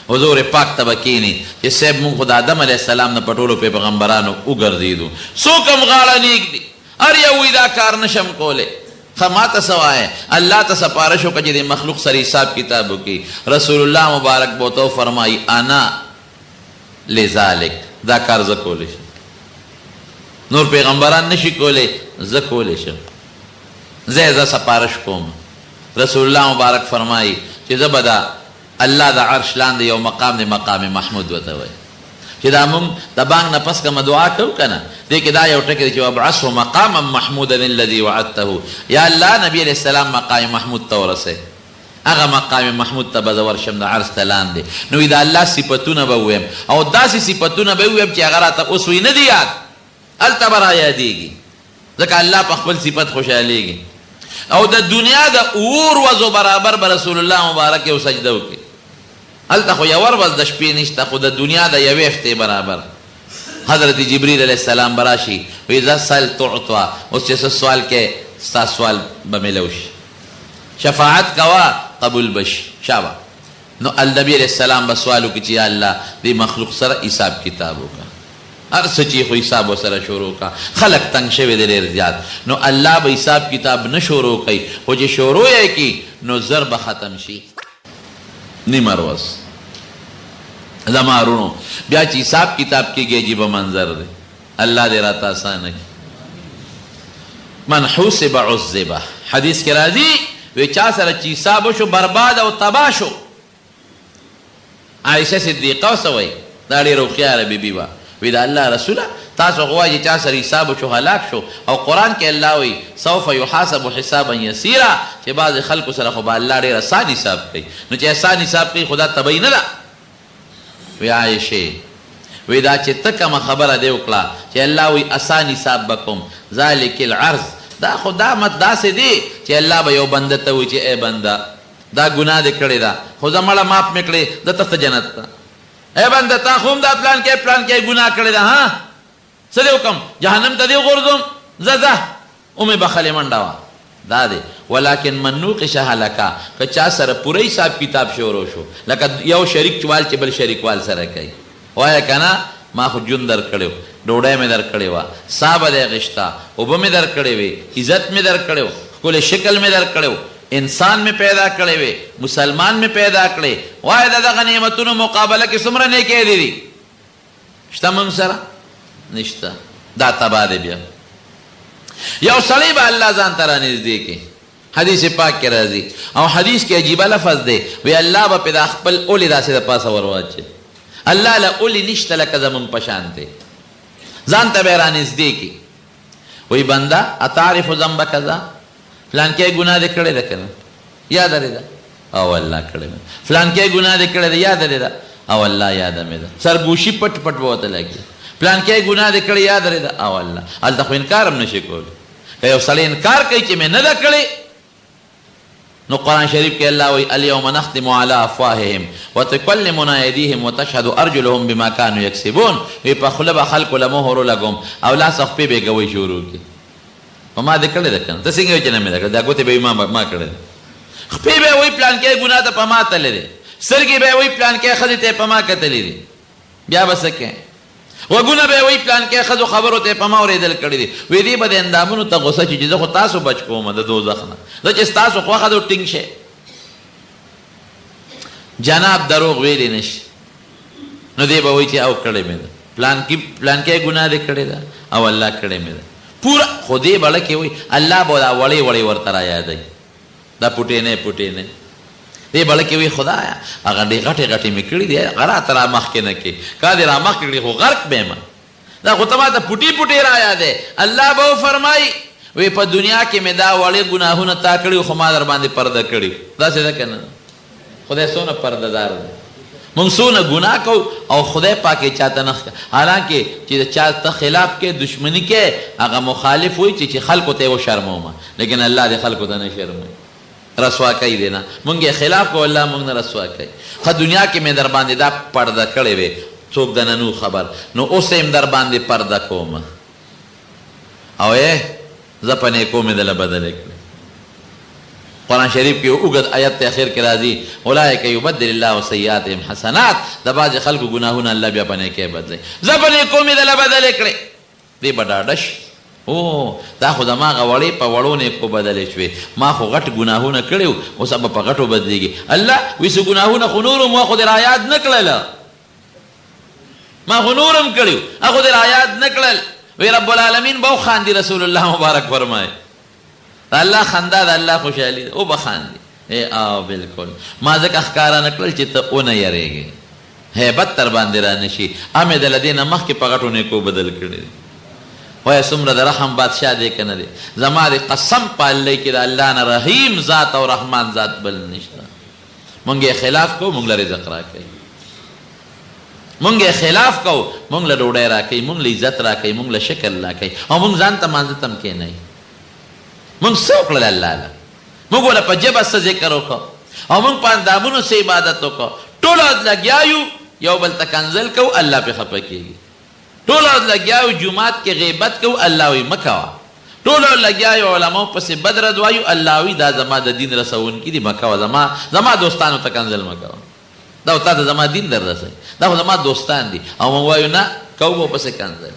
حضور پاک ته به کیني چې صاحب موږ خو د آدم علیه السلام نه په ټولو پیغمبرانو وګرځېدو، څوک هم غاړه نه ږدي، هر یو وایي دا کار نشم کولی، ښه ماته څه وایې، الله ته سپارش وکړه چې دې مخلوق سره حساب کتاب وکړي، رسول الله مبارک به ورته وفرمایي، انا لذلک، دا کار زه کولی شم، نور پیغمبران نشي کولی، زه کولی شم، ځه زه سپارش کوم. رسول الله مبارک فرمایي چې زه به د الله د عرش لاندې یو مقام دی، مقام محمود ورته وایي، چې دا مونږ د بانګ نه پس کومه دعا کوو کنه، دې کې دا یو ټکی دی چې وابعثه مقاما محمودا الذي وعدته، یا الله نبی علیه السلام مقام محمود ته ورسوې، هغه مقام محمود ته به زه ورشم د عرش ته لاندې، نو وي د الله صفتونه به ووایم او داسې صفتونه به ووایم چې هغه راته اوس وي نه دي یاد، هلته به رایادېږي، ځکه الله په خپل صفت خوشحالېږي. او د دنیا د اوو ورځو برابر به رسول الله مبارک یو سجده وکړي، هلته خو یوه ورځ د شپې نشته، خو د دنیا د یوې هفتې برابر حضرت جبریل علیه السلام به راشي، وایي ځه سل تعطی، اوس چې څه سوال کوې ستا سوال به میلاو شي، شفاعت کوه قبول به شي. شابه نو النبي علیه السلام به سوال وکړي چې یا الله دې مخلوق سره حساب کتاب وکړه، هر څه چې خو حساب ورسره شروع کړه، خلک تنګ شوي دي ډېر زیات، نو الله به حساب کتاب نه شروع کوي، خو چې شروع یې کړي نو زر به ختم شي. نیمه ورځ زما وروڼو بیا چې حساب کتاب کېږي عجیبه منظر دی، الله دې راته اسانه کړي. من حوسب عذب، حدیث کې راځي وی چا سره چې حساب وشو برباد او تباه شو. عائشه صدیقه څه وایي؟ دا ډېره هوښیاره بیبي وه، وی د الله رسوله تاسو خو وایئ چې چا سره حساب وشو هلاک شو، او قرآن کې الله وایي سوف یحاسب حسابا یسیرا، چې بعضې خلکو سره خو به الله ډېر اسان حساب کوي، نو چې اسان حساب کوي خو دا تبعي نه ده. وی عائشې وی دا چې ته کومه خبره دې وکړه چې الله وایي اسان حساب به کوم، ذلک العرض، دا خو دا مت داسې دی چې الله به یو بنده ته وایي چې ای بنده دا ګناه دې کړې ده خو زه مړه معاف مې کړې، زه تښته جنت ته. ای بنده تا خو هم دا پلانکی پلانکی ګناه کړې ده، ها څه دې وکړم جهنم ته دې وغورځوم، ځه ځه ومې بخښلې منډه وه. دا دی ولکن من نوقش هلکا، که چا سره پوره حساب کتاب شروع شو، لکه یو شریک وال چې بل شریکوال سره کوي، وایه کنه ما خو ژوند درکړی و، ډوډۍ مې درکړې وه، ساه به دې اخیسته، اوبه مې درکړې وې، عزت مې درکړی و، ښکلی شکل مې درکړی و، انسان مې پیدا کړی وې، مسلمان مې پیدا کړې، وایه د دغه نعمتونو مقابله کې څومره نیکۍ دې دي؟ شته مونږ سره؟ نشته. دا تباه دی. بیا یو سړی به الله ځان ته رانږدې کړي، حدیث پاک کې راځي او حدیث کې عجیبه لفظ دی، وی الله به پې دا خپل اولې داسې د پاسه ورواچوي. الله له اولې نشته لکه زمونږ په شان دی. ځان ته به یې رانږدې کړي، وایي بنده اتعرف ذنب کذا، فلانکی ګناه دې کړې ده که نه؟ یاده دې ده؟ او الله کړې مې ده. فلانکی ګناه دې کړې ده یاده دې ده؟ او الله یاده مې ده. سرګوشي پټ پټ به ورته لګي، فلانکی ګناه دې کړې یاده دې ده؟ او الله. هلته خو انکار هم نشي کولی. که یو سړی انکار کوي چې مې نه ده کړې، نو قرآن شریف کې الله وایي الیوم نختم علی افواههم وتکلمنا ایدیهم وتشهد ارجلهم بما کانوا یکسبون. وی په خوله به خلکو له مهر ولګوم او لاس او خپې به یې ګوی شروع کړي. په ما دې کړې ده که نه؟ ته څنګه وایې چې نه مې ده کړې؟ دا ګوتې به وایي ما کړې ده، خپې به وایي پلانکی ګناه ته په ما تللی دی، سترګې به وایي پلانکی ښځې ته یې په ما کتلې دي، بیا به څه کوې؟ غوږونه به یې وایي پلانکی ښځو خبرو ته یې په ما اورېدل کړي دي. وایي دې به د اندامونو ته غوسه شي چې زه خو تاسو بچ کوم د دوزخ نه، زه چې ستاسو خوښه ده ټینګ شئ. جناب دروغ ویلی نه شي، نو دی به وایي چې او کړې مې ده، پلانکی پلانکی ګناه دې کړې ده او الله کړې مې ده پوره، خو دې بړه کې وایي الله به دا وړې وړې ورته را یادوي، دا پوټې نه پوټې نه. دې بړه کې وایي خدایه هغه ډې غټې غټې مې کړې دي، هغه راته را مخکې نه کړې، که دې را مخکې کړې خو غرق به یم، دا خو ته ماته پوټې پوټې را یادوې. الله به وفرمایي وی په دنیا کې مې دا وړې ګناهونه تا کړي خو ما در باندې پرده کړي. داسې ده که نه؟ خدای څونه پرده دار دی، مونږ څونه ګناه کوو او خدای پاک یې چاته نه ښکاري. حالانکه چې د چا ته خلاف کې دښمني کې هغه مخالف وایي چې خلکو ته یې وشرموم، لیکن الله دې خلکو ته نه شرموي، رسوا کوي دې نه. مونږ یې خلاف کوو، الله مونږ نه رسوا کوي. ښه دنیا کې مې در باندې دا پرده کړې وې، څوک د نه نو خبر، نو اوس یې هم در باندې پرده کوم او یې زه په نیکو مې دله بدلې کړې. قرآن شریف کې یو اوږد آیت ته اخر کې راځي، اولئک یبدل الله سیئاتهم حسنات، د بعضې خلکو ګناهونه الله بیا په نیکۍ بدلوي. زه په نیکو مې دله بدلې کړې. دی به ډاډه شي، او دا خو زما هغه وړې په وړو نیکو بدلې شوې، ما خو غټ ګناهونه کړي وو، اوس به په غټو بدلېږي. الله وایي څه ګناهونه خو نور هم وه، خو دې رایاد نه کړل. ما خو نور هم کړي وو، هغه خو دې رایاد نه کړل. وایي رب العالمین به وخاندي، رسول الله مبارک فرمایي د الله خندا د الله خوشحالي ده، وبه خاندي. ای آو بلکل ما ځکه ښکاره نه کړل چې ته ونه یریږې، هیبت در باندې را نه شي، امې د له دې نه مخکې په غټو نیکو بدل کړي دي. وایه څومره د رحم بادشاه دی که نه دی؟ زما دې قسم په الله کې د الله نه رحیم ذات او رحمان ذات بل نشته. مونږ یې خلاف کوو، مونږ له رزق راکوي. مونږ یې خلاف کوو، مونږ له ډوډۍ راکوي، مونږ له عزت راکوي، مونږ له شکل راکوي او مونږ ځان ته مانځه ته هم کېنوي. مونږ څه وکړل الله له؟ مونږ وله په ژبه څه ذکر وکړ او مونږ په اندامونو څه عبادت وکړ؟ ټوله ورځ لګیا یو، یو بل ته کنځل کوو، الله پرې خفه کېږي. ټوله ورځ لګیا یو جومات کې غیبت کوو، الله وایي مه کوه. ټوله ورځ لګیا یو علماو پسې بد رد وایو، الله وایي دا زما د دین رسوونکي دي، مه کوه، زما زما دوستانو ته کنځل مه کوه، دا خو تاته زما دین در رسوي، دا خو زما دوستان دي. او موږ وایو نه کوو به ورپسې کنځل،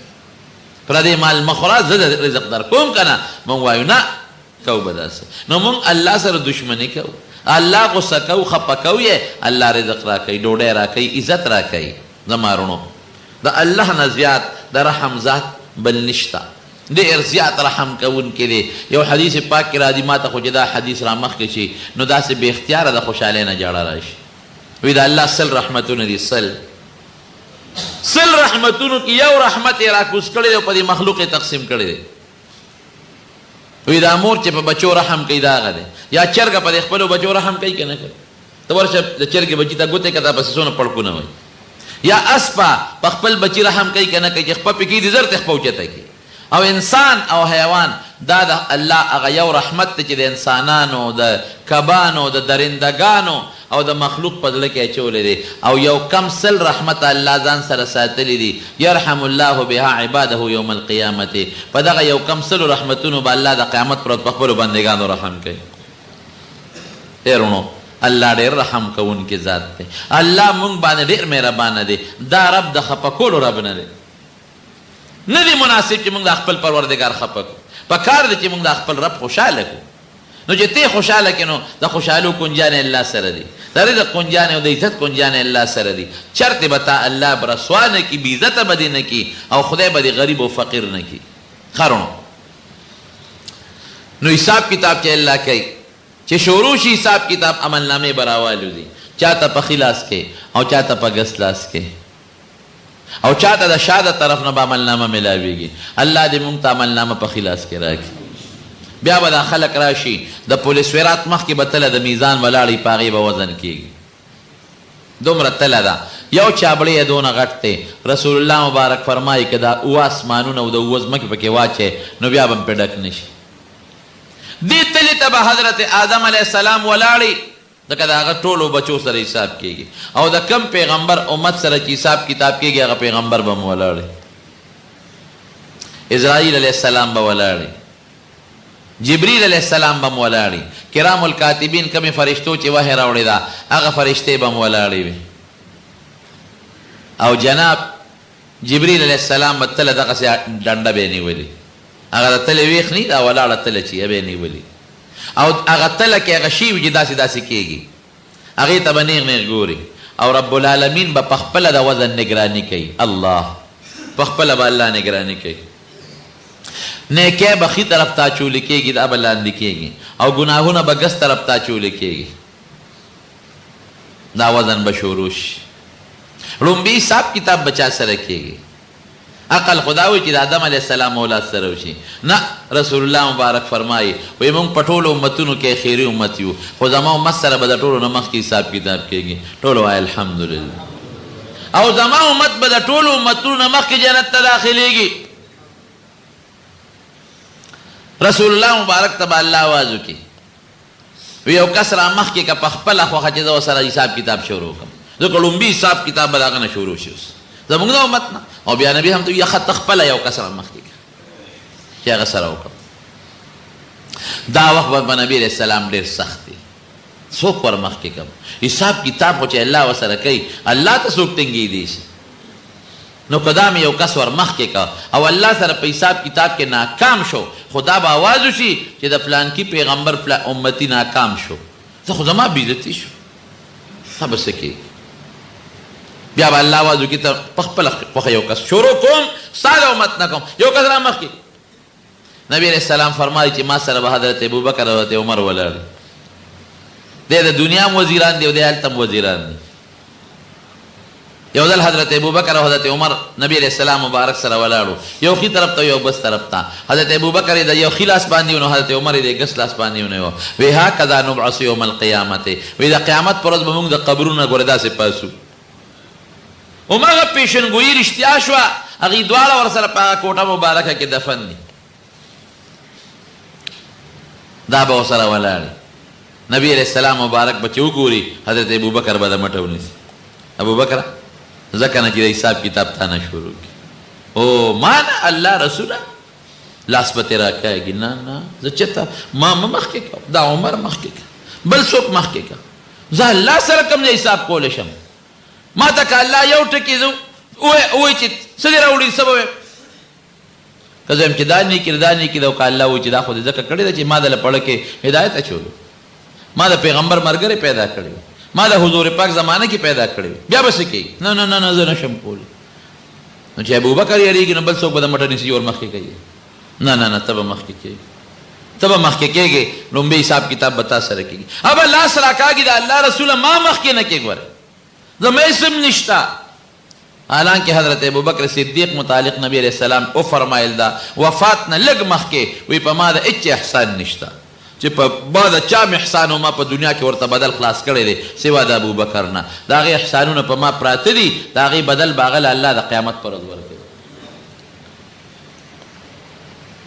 پردی مال مه خوره، زه د رزق در کوم که نه، موږ وایو نه کوو به داسې. نو موږ الله سره دښمني کوو، الله غوسه کوو، خپه کوو یې، الله رزق راکوي، ډوډۍ راکوي، عزت راکوي. زما وروڼو د الله نه زیات د رحم ذات بل نشته، ډېر زیات رحم کوونکی دی. یو حدیث پاک کې راځي، ماته خو چې دا حدیث رامخکې شي نو داسې بې اختیاره د خوشحالۍ نه ژړا راشي. وایي د الله سل رحمتونه دي، سل سل رحمتونو کې یو رحمت یې راکوز کړی دی او په دې مخلوق یې تقسیم کړی دی. وایي دا مور چې په بچو رحم کوي دا هغه دی، یا چرګه په دې خپلو بچو رحم کوي که نه کوي؟ ته ورشه د چرګې بچي ته ګوتې که تا پسې څونه پړکونه وایي. یا اسپه په خپل بچي رحم کوي که نه کوي؟ چې خپه پرې کېږدي زر ترې خپه اوچته کړي. او انسان او حیوان دا د الله هغه یو رحمت دی چې د انسانانو، د کبانو، د درنده ګانو او د مخلوق په زړه کې اچولی دی او یو کم سل رحمته الله ځان سره ساتلي دي، یرحم الله بها عباده یوم القیامة، په دغه یو کم سلو رحمتونو به الله د قیامت پر ورځ په خپلو بندګانو رحم کوي. ای وروڼو! الله ډېر رحم کوونکی ذات دی، الله مونږ باندې ډېر مهربانه دی، دا رب د خپه کولو رب نه دی. نه دی مناسب چې مونږ د خپل پروردګار خپه کړو، په کار دی چې مونږ د خپل رب خوشحاله کړو. نو چې ته خوشحاله کړې نو د خوشحالو کنجانې الله سره دي، د رزق کنجانې او د عزت کنجانې الله سره دي. چرته به تا الله رسوا نه کړي، بې عزته به دې نه کړي او خدای به دې غریب او فقیر نه کړي. ښه وروڼو! نو حساب کتاب چې الله کوي، چې شروع شي حساب کتاب، عملنامې به راوالوځي، چاته په ښي لاس کې او چاته په ګس لاس کې. او چاته د شا د طرف نه به عملنامه ملاویږي. الله دې مونږ ته عملنامه په ښي لاس کې راکړي. بیا به دا خلک راشي د پل صراط مخکې به تله د میزان ولاړ وي، په هغې به وزن کیږي. دومره تله ده، یو چابړی یې دونه غټ دی. رسول الله مبارک فرمایي که دا اووه اسمانونه او د اووه ځمکې پکې واچوې نو بیا به هم پرې ډک نه شي. دې تلې ته به حضرت آدم علیه السلام ولاړ وي، ځکه د هغه ټولو بچو سره حساب کېږي او د کوم پیغمبر امت سره چې حساب کتاب کېږي هغه پیغمبر به هم ولاړ وي. عزرائیل علیه السلام به ولاړ وي، جبریل علیه السلام به هم ولاړ وي، کرام الکاتبین کومې فرشتو چې وحې راوړې ده هغه فرشتې به هم ولاړې وي او جناب جبریل علیه السلام به تله دغسې ډنډه به یې نیولي، هغه د تلې ویښ نه دا ولاړه تله چې به یې نیولي او هغه تله کې هغه شی وي چې داسې داسې کېږي، هغې ته به نېغ نېغ ګوري او رب العالمین به پخپله د وزن نګراني کوي. الله پخپله به الله نګراني کوي. نېکۍ به ښي طرف ته اچول کېږي، دا به لاندې کېږي او ګناهونه به ګس طرف ته اچول کېږي. دا وزن به شروع شي. ړومبی حساب کتاب به چا سره کېږي؟ عقل خو دا وایي چې د آدم علیه السلام اولاد سره وشي، نه، رسول الله مبارک فرمایي، وایي مونږ په ټولو امتونو کې اخیري امت یو، خو زما امت سره به د ټولو نه مخکې حساب کتاب کېږي. ټول وایي الحمدلله. او زما امت به د ټولو امتونو نه مخکې جنت ته داخلېږي. رسول الله مبارک ته به الله اواز وکړي، وی یو کس را مخکې که په خپله خوښه چې زه ورسره حساب کتاب شروع کړم، ځکه ړومبی حساب کتاب به د هغه نه شروع شي اوس زموږ د امت نه. او بیا نبی هم ته وي ښه ته خپله یو کس را مخکې که چې هغه سره وکړم. دا وخت به په نبی علیه السلام ډېر سخت دی، څوک ور مخکې کړم؟ حساب کتاب خو چې الله ورسره کوي، الله ته څوک ټینګېدی شي؟ نو که دا مې یو کس ور مخکې کړ او الله سره په حساب کتاب کې ناکام شو، خو دا به اواز وشي چې د فلانکي پیغمبر فلا امتي ناکام شو، ځه خو زما بې عزتي شو، دا به څه کېږي؟ بیا به الله اواز وکړي، ته په خپله خوښه یو کس شروع کوم، ستا د امت نه کوم، یو کس را مخکې. نبی علیه السلام فرمایي چې ما سره به حضرت ابوبکر او حضرت عمر ولاړ وي. دی د دنیا هم وزیران دي او دی هلته هم وزیران دي. یو ځل حضرت ابوبکر او حضرت عمر نبی علیه السلام مبارک سره ولاړو، یو ښي طرف ته یو ګس طرف ته. حضرت ابوبکر یې د یو ښي لاس باندې ونیو، حضرت عمر یې د ګس لاس باندې ونیو. وی هکذا نبعث یوم القیامت، وی د قیامت پر ورځ به موږ د قبرونو نه ګوره داسې پاڅو. هماغه پیشنګویي رښتیا شوه، هغوی دواړه ورسره په هغه کوټه مبارکه کې دفن دي. دا به ورسره ولاړ وي. نبي علیه السلام مبارک به چې وګوري حضرت ابوبکر به د مټه ونیسي، ابوبکره ځه که نه چې د حساب کتاب تا نه شروع کړي. او ما نه الله رسوله لاس به ترې راکاږي، نه نه زه چېرته، ما مه مخکې کوه، دا عمر مخکې که، بل څوک مخکې که، زه الله سره کوم ځای حساب کولی شم؟ ما ته که الله یو ټکی زه ووایي چې څه دې راوړي څه به وایم؟ که زه وایم چې دا نیکي ده دا نیکي ده، او که الله ووایي چې دا خو دې ځکه کړې ده چې ما د له په ړه کې هدایت اچولو، ما د پیغمبر ملګری پیدا کړی، ما د حضور پاک زمانه کې پیدا کړی، بیا به څه کېږي؟ نه نه نه نه زه نه شم کولی. نو چې ابوبکر یریږي نو بل څوک به د مټه نیسي ور مخکې کوي؟ نه نه نه ته به مخکې کېږي، ته به مخکې کېږې، لومبی حساب کتاب به تا سره کېږي. ابه لاس راکاږي د الله رسوله ما مخکې نه کې، ګوره زما اسم نشته. حالانکه حضرت ابوبکر صدیق متعلق نبی علیه السلام وفرمایل دا وفات نه لږ مخکې وی په ما د هیچا احسان نشته چې په ما د چا هم احسان و ما په دنیا کې ورته بدل خلاص کړی دی سوا د ابوبکر نه، د هغې احسانونه په ما پراته دي، د هغې بدل به هغه له الله د قیامت پر ورځ ورکوي.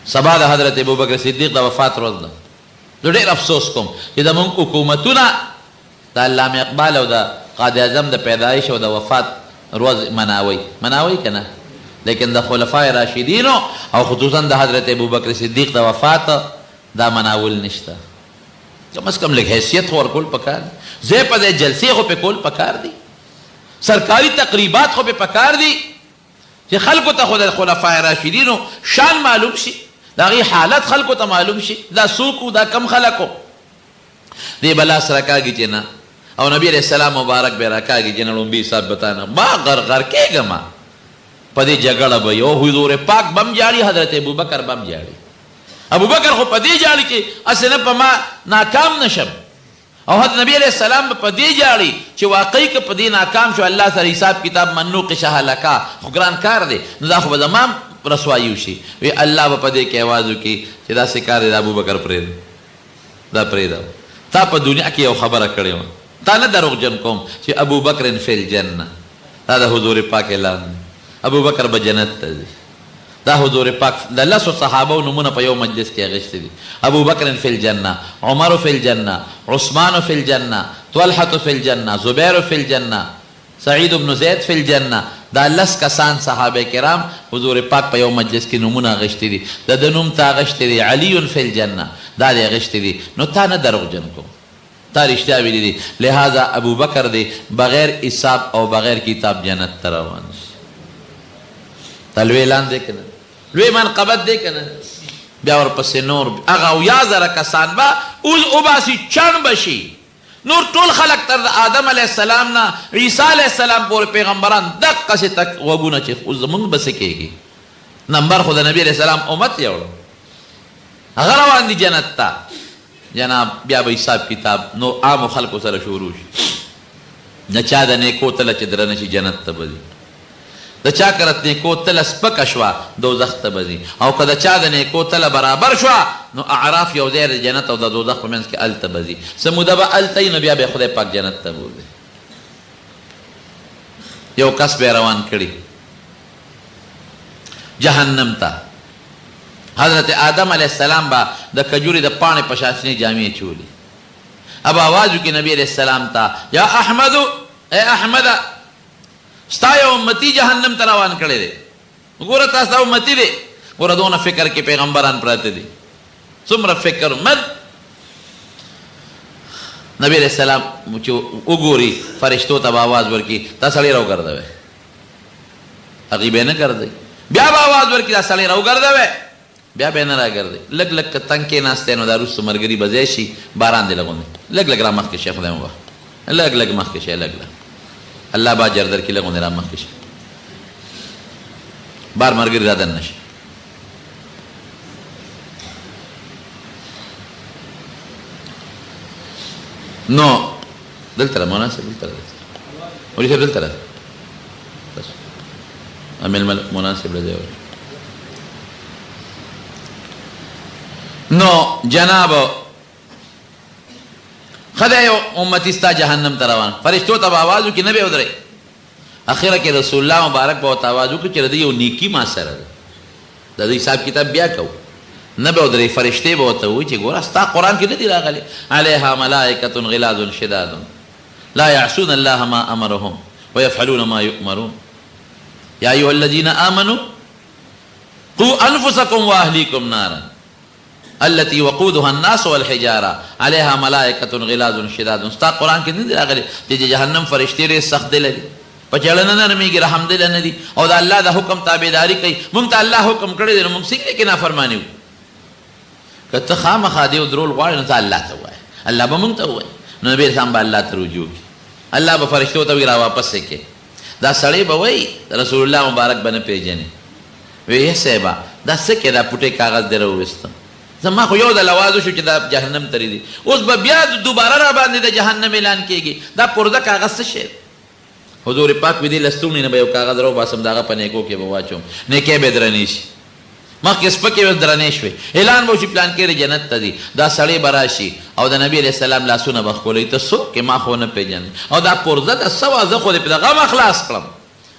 سبا د حضرت ابوبکر صدیق د وفات ورځ ده. زه ډېر افسوس کوم چې زموږ حکومتونه د علامه اقبال او د قائداعظم د پیدایش او د وفات ورځ مناوي، مناوي که نه؟ لیکن د خلفای راشدینو او خصوصا د حضرت ابوبکر صدیق د وفات دا مناول نشته. کم از کم لږ حیثیت خو ورکول پکار دي، ځای په ځای جلسې خو پې کول پکار دي، سرکاري تقریبات خو پې پکار دي چې خلکو ته خو د خلفای راشدینو شان معلوم شي، د هغوی حالت خلکو ته معلوم شي، دا څوک وو، دا کوم خلک وو. دی به لاس راکاږي چې نه، او نبی علیه السلام مبارک به راکاږي چې نه، ړومبی حساب به تا نه، ما غر غر کېږم په دې جګړه به یو حضور پاک به هم ژاړي، حضرت ابوبکر به هم ژاړي. ابوبکر خو په دې ژاړي چې هسې نه په ما ناکام نه شم، او حضرت نبی علیه السلام به په دې ژاړي چې واقعي که په دې ناکام شو الله سره حساب کتاب من نوقش هلکا خو ګران کار دی نو دا خو به زما هم رسوايي وشي. وي الله به په دې کې اواز وکړي چې داسې کار دی د ابوبکر پرېږده دا پرېږده تا په دنیا کې یو خبره کړې وه تا نه دروغجن کوم چې ابوبکر فی الجنة دا د حضور پاک اعلان دی ابوبکر به جنت ته ځي. دا حضور پاک د لسو صحابو نومونه په یو مجلس کې اخیستي دي، ابوبکر فی الجنة، عمر فی الجنة، عثمان فی الجنة، طلحة فی الجنة، زبیر فی الجنة، سعید بن زید فی الجنة، دا لس کسان صحابه کرام حضور پاک په یو مجلس کې نومونه اخیستي دي، د ده نوم تا اخیستی دی، علی فی الجنة، دا دې اخیستي دي، نو تا نه دروغجن کوم. تا رښتیا ویلي دي، لهذا ابوبکر دې بغیر حساب او بغیر کتاب جنت ته روان شي. دا لوی اعلان دی که نه؟ لوی منقبت دی که نه؟ بیا ورپسې نور هغه 70,000 کسان به اوس وباسي، چڼ به شي. نور ټول خلک تر د آدم علیه السلام نه عیسی علیه السلام پورې پیغمبران دقسې تک غوږونه چې اوس زمونږ به څه کېږي؟ نمبر خو د نبي علیه السلام امت یوړو، هغه روان دي جنت ته. جناب بیا به حساب کتاب نور عامو خلکو سره شروع شي. د چا د نیکو تله چې درنه شي جنت ته به ځي، د چا که د نیکو تله سپکه شوه دوزخ ته به ځي، او که د چا د نیکو تله برابر شوه نو اعراف یو ځای د جنت او د دوزخ په منځ کې هلته به ځي، څه موده به هلته وي نو بیا به یې خدای پاک جنت ته بوځي. یو کس به یې روان کړي جهنم ته. حضرت آدم علیه السلام به د کجورې د پاڼې په شان شنې جامې اچولي. ابا اواز وکړي نبي علیه السلام ته، یا احمد، ای احمده! ستا یو امتي جهنم ته روان کړی دی. وګوره تا ستا امتي دی. ګوره دونه فکر کې پیغمبران پراته دي. څومره فکر مند نبی علیه السلام چې وګوري فرشتو ته به اواز ورکړي، دا سړی راوګرځوی. هغوی به یې نه ګرځوي. بیا به اواز ورکړي، دا سړی راوګرځوی. بیا به یې نه راګرځوي. لږ لږ که تنګ کېناستی نو دا وروسته ملګري به ځای شي، باران دې لږ غوندې لږ لږ را مخکې شی، خدای مو وبخښه، لږ لږ مخکې شی، لږ لږ الله به اجر درکړي، لږ غوندې را مخکې شی، بار ملګري را دننه شي. نو دلته را مناسب، دلته را مولوي صاحب دلته را بس امل مناسب لځای ورکړي. نو جناب خدای یو امتی ستا جهنم ته روان، فرشتو ته به اواز وکړي نه به ودرئ. اخره کې رسول الله مبارک به ورته اواز وکړي چې د یو نیکي ما سره ده، د دې حساب کتاب بیا کوو. نه به ودرئ، فرشتې به ورته ووایي چې ګوره ستا قرآن کې نه دي راغلي علیها ملائکة غلاظ شداد لا يعصون الله ما امرهم ويفعلون ما يؤمرون يا ايها الذين امنوا قوا انفسكم واهليكم نارا التي وقودها الناس والحجاره عليها ملائکه غلاظ شداد. ستا قرآن کې نه دي راغلي چې جهنم فرشتې ډېر سخت دل دي، په چړه نه نرمېږي، رحم دل نه دي او د الله د حکم تابعداري کوي. مونږ ته الله حکم کړی دی نو مونږ څنګه کې نافرماني وکړو؟ که ته خامخا دیو درول غواړې نو ته الله ته ووایه، الله به مونږ ته ووایي. نو نبي اسلام به الله ته رجوع کړي، الله به فرشتو ته وایي را واپس یې کړئ. دا سړی به وایي رسول الله مبارک به نه پېژنې. وایي يه صاحبه دا څه کې دا پوټی کاغذ دې راوویسته، زما خو یو ځل اواز وشو چې دا جهنم ته ځي، اوس به بیا دوباره را باندې د جهنم اعلان کېږي، دا پرده کاغذ څه شی دی؟ حضور پاک وی دې لستوڼي نه به یو کاغذ راوباسم د هغه په نیکو کې به واچوم، نیکۍ به یې درنې شي. مخکې سپکې وې اوس درنې شوې. اعلان به وشي پلانکی دې جنت ته ځي، دا سړی به راشي او د نبي علیه السلام لاسونه به ښکلوي، ته څوک یې ما خو ونه پېژندې او دا پرزه د څه وه، زه خو دې په غمه خلاص کړم،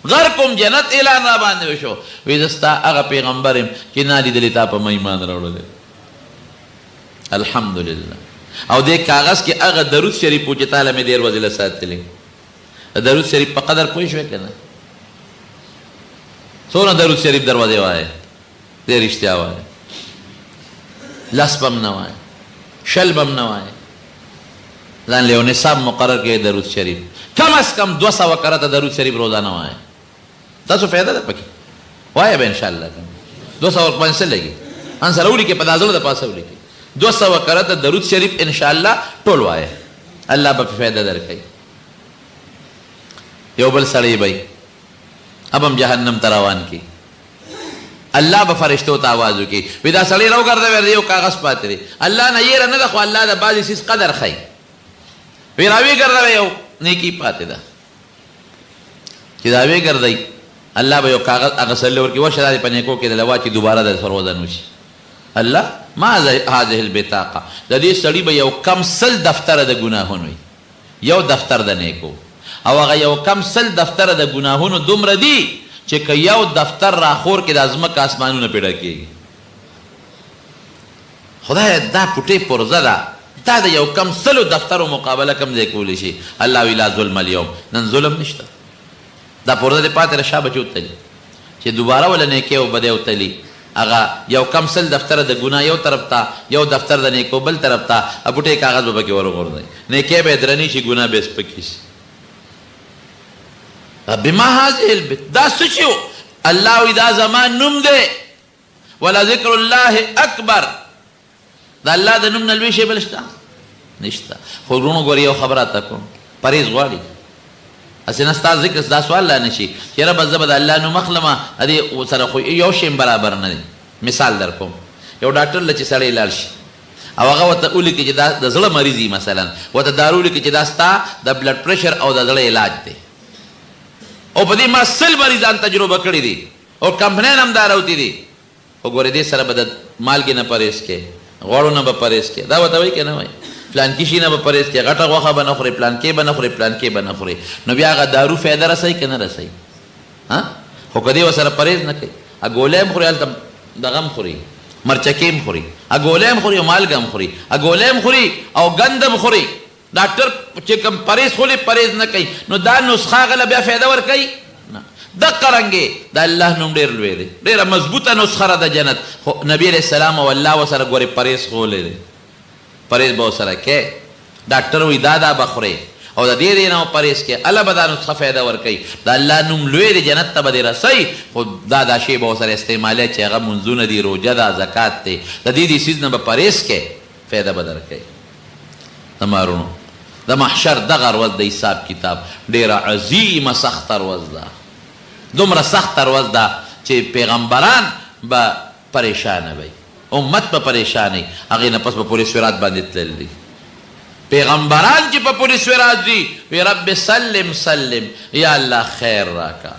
غرق وم، جنت اعلان راباندې وشو. وی زه ستا هغه پیغمبر یم چې نا لیدلې تا په ما ایمان راوړلی. الحمدلله. او دې کاغذ کې هغه درود شریف و چې تاله مې ډېر ورځې له ساتلی. د درود شریف په قدر پوه شوې که نه؟ څونه درود شریف دروازې وایې؟ دې رښتیا وایې، لس به هم نه وایې، 20 به هم نه وایې. ځان له یو نصاب مقرر کړئ درود شریف کم از کم 200 کرته درود شریف روزانه وایې، تاسو فایده ده پکې وایه به انشاءالله. که 200 باندې څه لګي ان سره ولیکې، په دا زړه د پاسه ولیکې 200 کرته درود شریف انشاءالله ټول وایه، الله به فایده درکوي. یو بل سړی به اب هم جهنم ته روان کی، الله به فرشتو ته اواز وکړي وی دا سړی راوګرځوی، یو کاغذ پاتې دی. الله نه یېره نه ده، خو الله د بعضې څیز قدر ښیي. وی راوی ګرځوي، یو نیکی پاتې ده چې دا وی ګرځي، الله به یو کاغذ هغه سره ورکړي، ورشه دا په نیکو کې د لوا چې دوباره د سر وزن وشي. الله ما هذه البطاقه، د دې سړي به یو کم 100 دفتره د ګناهونو وي، یو دفتر د نیکو، او هغه یو کم 100 دفتره د ګناهونو دومره دي چې که یو دفتر راخور کې د ځمکه اسمانونه پیدا کېږي. خدای دا پټې پرزه ده، دا د یو کم 100 دفترو مقابله کم ځای کولی شي. الله وی لا ظلم اليوم، نن ظلم نشته. دا پرزه دې پاتې ده، شا بچې وتلي چې دوباره وله نیکې او بدې وتلي، هغه یو کم 100 دفتره د ګناه یو طرف ته، یو دفتر د نیکو بل طرف ته، پټې کاغذ به پکې وروغورځوي، نیکې به یې درنې شي، ګناه به یې سپکې شي. رب ما هذه البت، دا څه شی و؟ الله وی دا زما نوم دی، ولذکر الله اکبر. د الله د نوم نه لوی شی بل شته؟ نشته. خو وروڼو ګورې یو خبره راته کوم، پرهېز غواړي، هسې نه ستا ذکر دا سوال لا نه شي چې یاره بس زه به د الله نوم اخلم، دې سره خو یو شی هم برابر نه دی. مثال در کوم، یو ډاکټر له چې سړی لاړ شي او هغه ورته ولیکي چې دا د زړه مریض وي مثلا، ورته دارو ولیکي چې دا ستا د بلډ پرېشر او د زړه علاج دی، او په دې ما 100 مریضان تجربه کړي دي او کمپنۍ هم دا راوتي دي، خو ګورې دې سره به د مالګې نه پرهېز کې، غوړو نه به پرهېز کې، دا ورته وایي که نه وایي؟ فلانکي شي نه به پرهېز کې، غټه غوښه به نه خورې، پلانکې به نه خورې، پلانکې به نه خورې، نو بیا هغه دارو فایده رسوي که نه رسوي؟ ها، خو که دې ورسره پرهېز نه کوي، ګولۍ هم خوري، هلته دغه هم خوري، مرچکې هم خوري، ګولۍ هم خوري او مالګه هم خوري، ګولۍ هم خوري او ګند هم خوري، ډاکټر چې کوم پرهېز خولې پرهېز نه کوي، نو دا نسخه هغه له بیا فایده ورکوي نه. دقه رنګې د الله نوم ډېر لوی دی، ډېره مضبوطه نسخه ده د جنت، خو نبی علیه السلام او الله ورسره ګورې پرهېز ښوولی دی، پرهېز به ورسره کوې. ډاکټر وایي دا دا به خورې او د دې دې نه به پرهېز کوې، هله به دا نسخه فایده ورکوي. د الله نوم لوی دی، جنت ته به دې رسوي، خو دا دا شی به ورسره استعمالوې چې هغه مونځونه دي، روژه ده، زکات دی، د دې دې څیز نه به پرهېز کوې، فایده به درکوي. زما وروڼو د محشر دغه ورځ د حساب کتاب ډېره عظیمه سخته ورځ ده، دومره سخته ورځ ده چې پیغمبران به پریشانه وي، امت به پریشان وي، هغې نه پس به پولې صراط باندې تلل دي. پیغمبران چې په پولې صراط ځي وي رب سلم سلم، یا الله خیر راکه،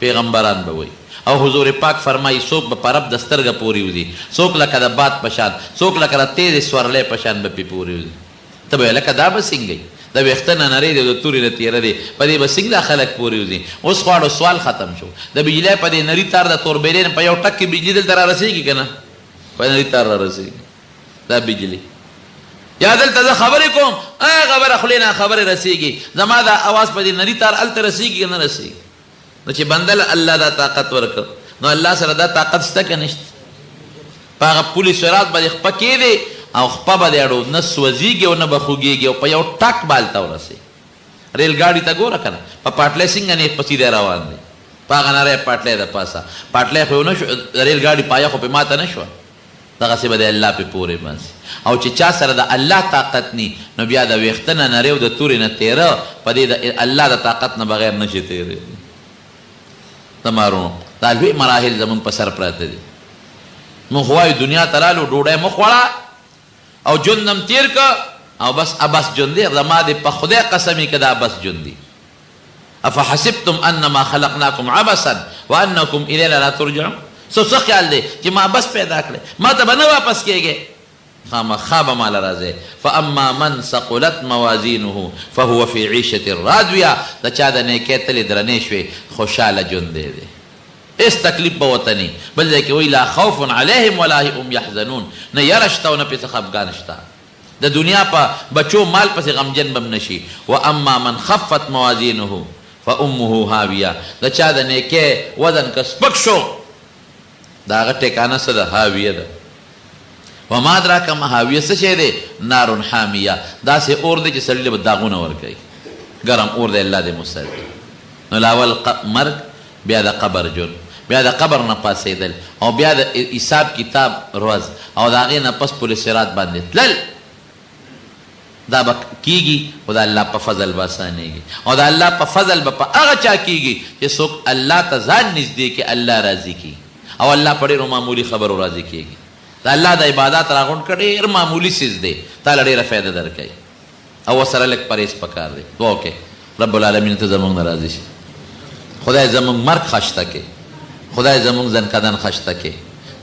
پیغمبران به وایي. او حضور پاک فرمایي څوک به په رب د سترګه پورې وځي، څوک لکه د باد په شان، څوک لکه د تېزې سورلۍ په شان به پې پورې وځي. ته به وایې لکه دا به څنګه وي، د وېښته نه نری دی او د تورې نه تیره دی، په دې به څنګه دا خلک پورې وځي؟ اوس خو اړو سوال ختم شو، د بجلۍ په دې نري تار د توربېلې نه په یو ټک کې بجلي دلته رارسېږي که نه؟ په نري تار رارسېږي دا بجلي. یا دلته زه خبرې کوم، هغه بله خولې نه خبرې رسېږي، زما دا اواز په دې نري تار هلته رسېږي که نه رسېږي؟ نو چې بنده له الله دا طاقت ورکړ، نو الله سره دا طاقت شته که نشته؟ په هغه پولې صراط باندې خپه کېدې او خپه به دې اړو، نه سوځېږي او نه به خوږېږي او په یو ټک به هلته ورسې. ریل ګاډي ته ګوره که نه، په پاټلۍ څنګه نېغ په سیده روان دی، په هغه نری پاټلۍ د پاسه، پاټلۍ خو یې ونه شو، د ریل ګاډي پایه خو پرې ماته نه شوه. دغسې به د الله پې پورې باسي. او چې چا سره د الله طاقت ني، نو بیا د وېښته نه نری او د تورې نه تېره په دې د الله د طاقت نه بغیر نه شي تېرېدی. زما وروڼو دا لوی مراحل زمونږ په سر پراته دي. مونږ خو وایو دنیا ته رالو، ډوډۍ مو خوړه او ژوند هم تېر کړ او بس عبث ژوند دی. زما دې په خدای قسم وي که دا عبث ژوند دی. افحسبتم انما خلقناکم عبثا وانکم الینا لا ترجعون. ستاسو څه خیال دی چې ما عبث پیدا کړی، ما ته به نه واپس کیږئ؟ خامخا به ماله راځئ. فاما من ثقلت موازینه فهو فی عیشة راضیة، د چا د نیکۍ تلې درنې شوې، خوشحاله ژوند دی دی، هېڅ تکلیف به ورته نه وي. بل ځای کې وایي لا خوف علیهم ولا هم یحزنون، نه یره شته او نه پرې څه خفګان شته. د دنیا په بچو مال پسې غمجن به هم نه شي. واما من خفت موازینه فامه هاویه، د چا د نیکۍ وزن که سپک شو د هغه ټیکانه څه ده؟ هاویه ده. وما ادراک ما هاویه څه شی دی؟ نار حامیه، داسې اور دی چې سړي له به داغونه ورکوي، ګرم اور دی، الله دې مو ساتي. نو لاول مرګ، بیا د قبر ژوند، بیا د قبر نه پاڅېدل او بیا د حساب کتاب ورځ او د هغې نه پس پل صراط باندې تلل، دا به کېږي خو د الله په فضل به اسانېږي او د الله په فضل به په هغه چا کېږي چې څوک الله ته ځان نږدې کړي، الله راضي کړي او الله په ډېرو معمولي خبرو راضي کېږي. د الله د عبادات راغونډ کړه، ډېر معمولي څیز دی، تاله ډېره فایده درکوي. او ورسره لږ پرهېز پکار دی. دعا وکړئ رب العالمین ته زمونږ نه راضي شي. خدای زمونږ مرګ خشته کې، خدای زمونږ ځنکدن خشته کې،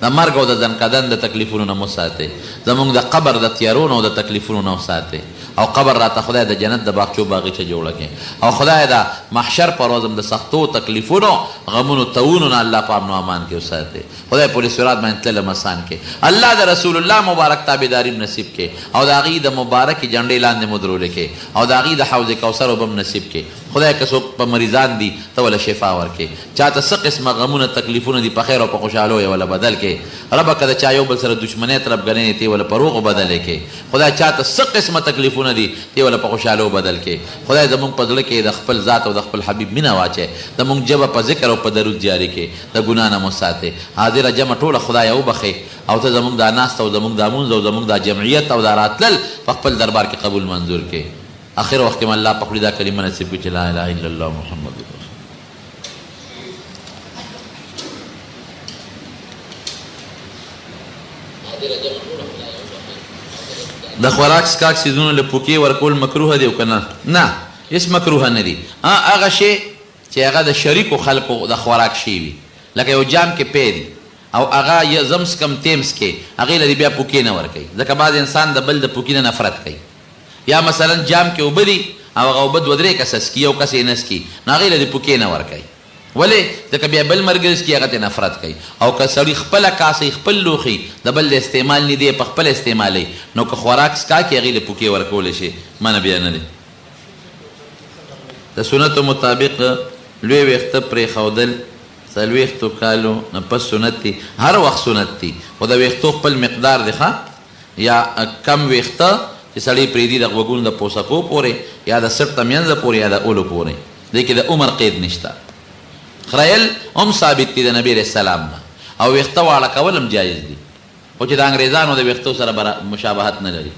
د مرګ او د ځنکدن د تکلیفونو نه مو ساتي، زمونږ د قبر د تیارو نه او د تکلیفونو نه وساتي، او قبر راته خدای د جنت د باغچو باغیچه جوړه کړي، او خدای د محشر پر ورځ هم د سختو تکلیفونو، غمونو، تاوونو نه الله په امن او امان کې وساتي. خدای پل صراط باندې تلل هم اسان کړي. الله د رسول الله مبارک تابعداري هم نصیب کړي او د هغوی د مبارکې جنډې لاندې مو درول کړي او د هغوی د حوض کوثر اوبه هم نصیب کړي. خدای که څوک په مریضان دي ته وله شفا ورکړې، چاته څه قسمه غمونه تکلیفونه دي په خیر او په خوشحالو یې وله بدل کړې. ربه که د چا یو بل سره دښمنۍ تربګنۍ دي ته یې وله په روغو بدلې کړې. خدای چاته څه قسمه تکلیفونه دي ته یې وله په خوشحالو بدل کړې. خدای زمونږ په زړه کې د خپل ذات او د خپل حبیب مینه واچوي، زمونږ ژبه په ذکر او په درود جاري کړې، د ګناه نه مو ساتې. حاضره جمع ټوله خدایه وبخښې او ته زمونږ دا ناسته او زمونږ دا مونځ او زمونږ دا جمعیت او دا راتلل په خپل دربار کې قبول منظور کړې. اخر وخت کې مې الله په خولي دا کلمه نصیب کړي چې لا اله الا الله محمد رسول. د خوراک څښاک څیزونو له پوکې ورکول مکروه دی او که نه؟ نه، هیڅ مکروه نه دي. ها هغه شی چې هغه د شریکو خلکو د خوراک شی وي، لکه یو جام کې پی دي او هغه یه زه هم څکم ته هم څکې، هغې له دې بیا پوکې نه ورکوي، ځکه بعضې انسان د بل د پوکي نه نفرت کوي. یا مثلا جام کې اوبه دي او هغه اوبه دوه درې کسه څکي، یو کس یې نه څکي، نو هغې له دې پوکې نه ورکوي. ولې؟ ځکه بیا بل ملګری څکي هغه ترې نفرت کوي. او که سړي خپله کاسه وي، خپل لوښي، د بل د استعمال نه دی، په خپله استعمالوي، نو که خوراک څکاک یې هغې له پوکې ورکولی شي، منع بیا نه دی. د سنتو مطابق لوی ویښته پرېښودل څلوېښتو کالو نه پس سنت دي، هر وخت سنت دي، خو د ویښتو خپل مقدار دی ښه، یا کم ویښته چې سړی پرېږدي د غوږونو د پوسکو پورې یا د څټ د مینځه پورې یا د اولو پورې، دې کې د عمر قید نشته. خریل هم ثابت دي د نبي علیه السلام نه او ویښته واړه کول هم جایز دي، خو چې د انګریزانو د ویښتو سره مشابهت نه لري.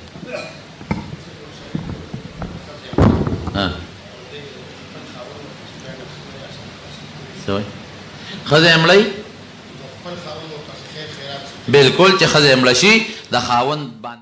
څه وایي؟ ښځه یې مړوي؟ بلکل چې ښځه یې مړه شي د خاوند باندې.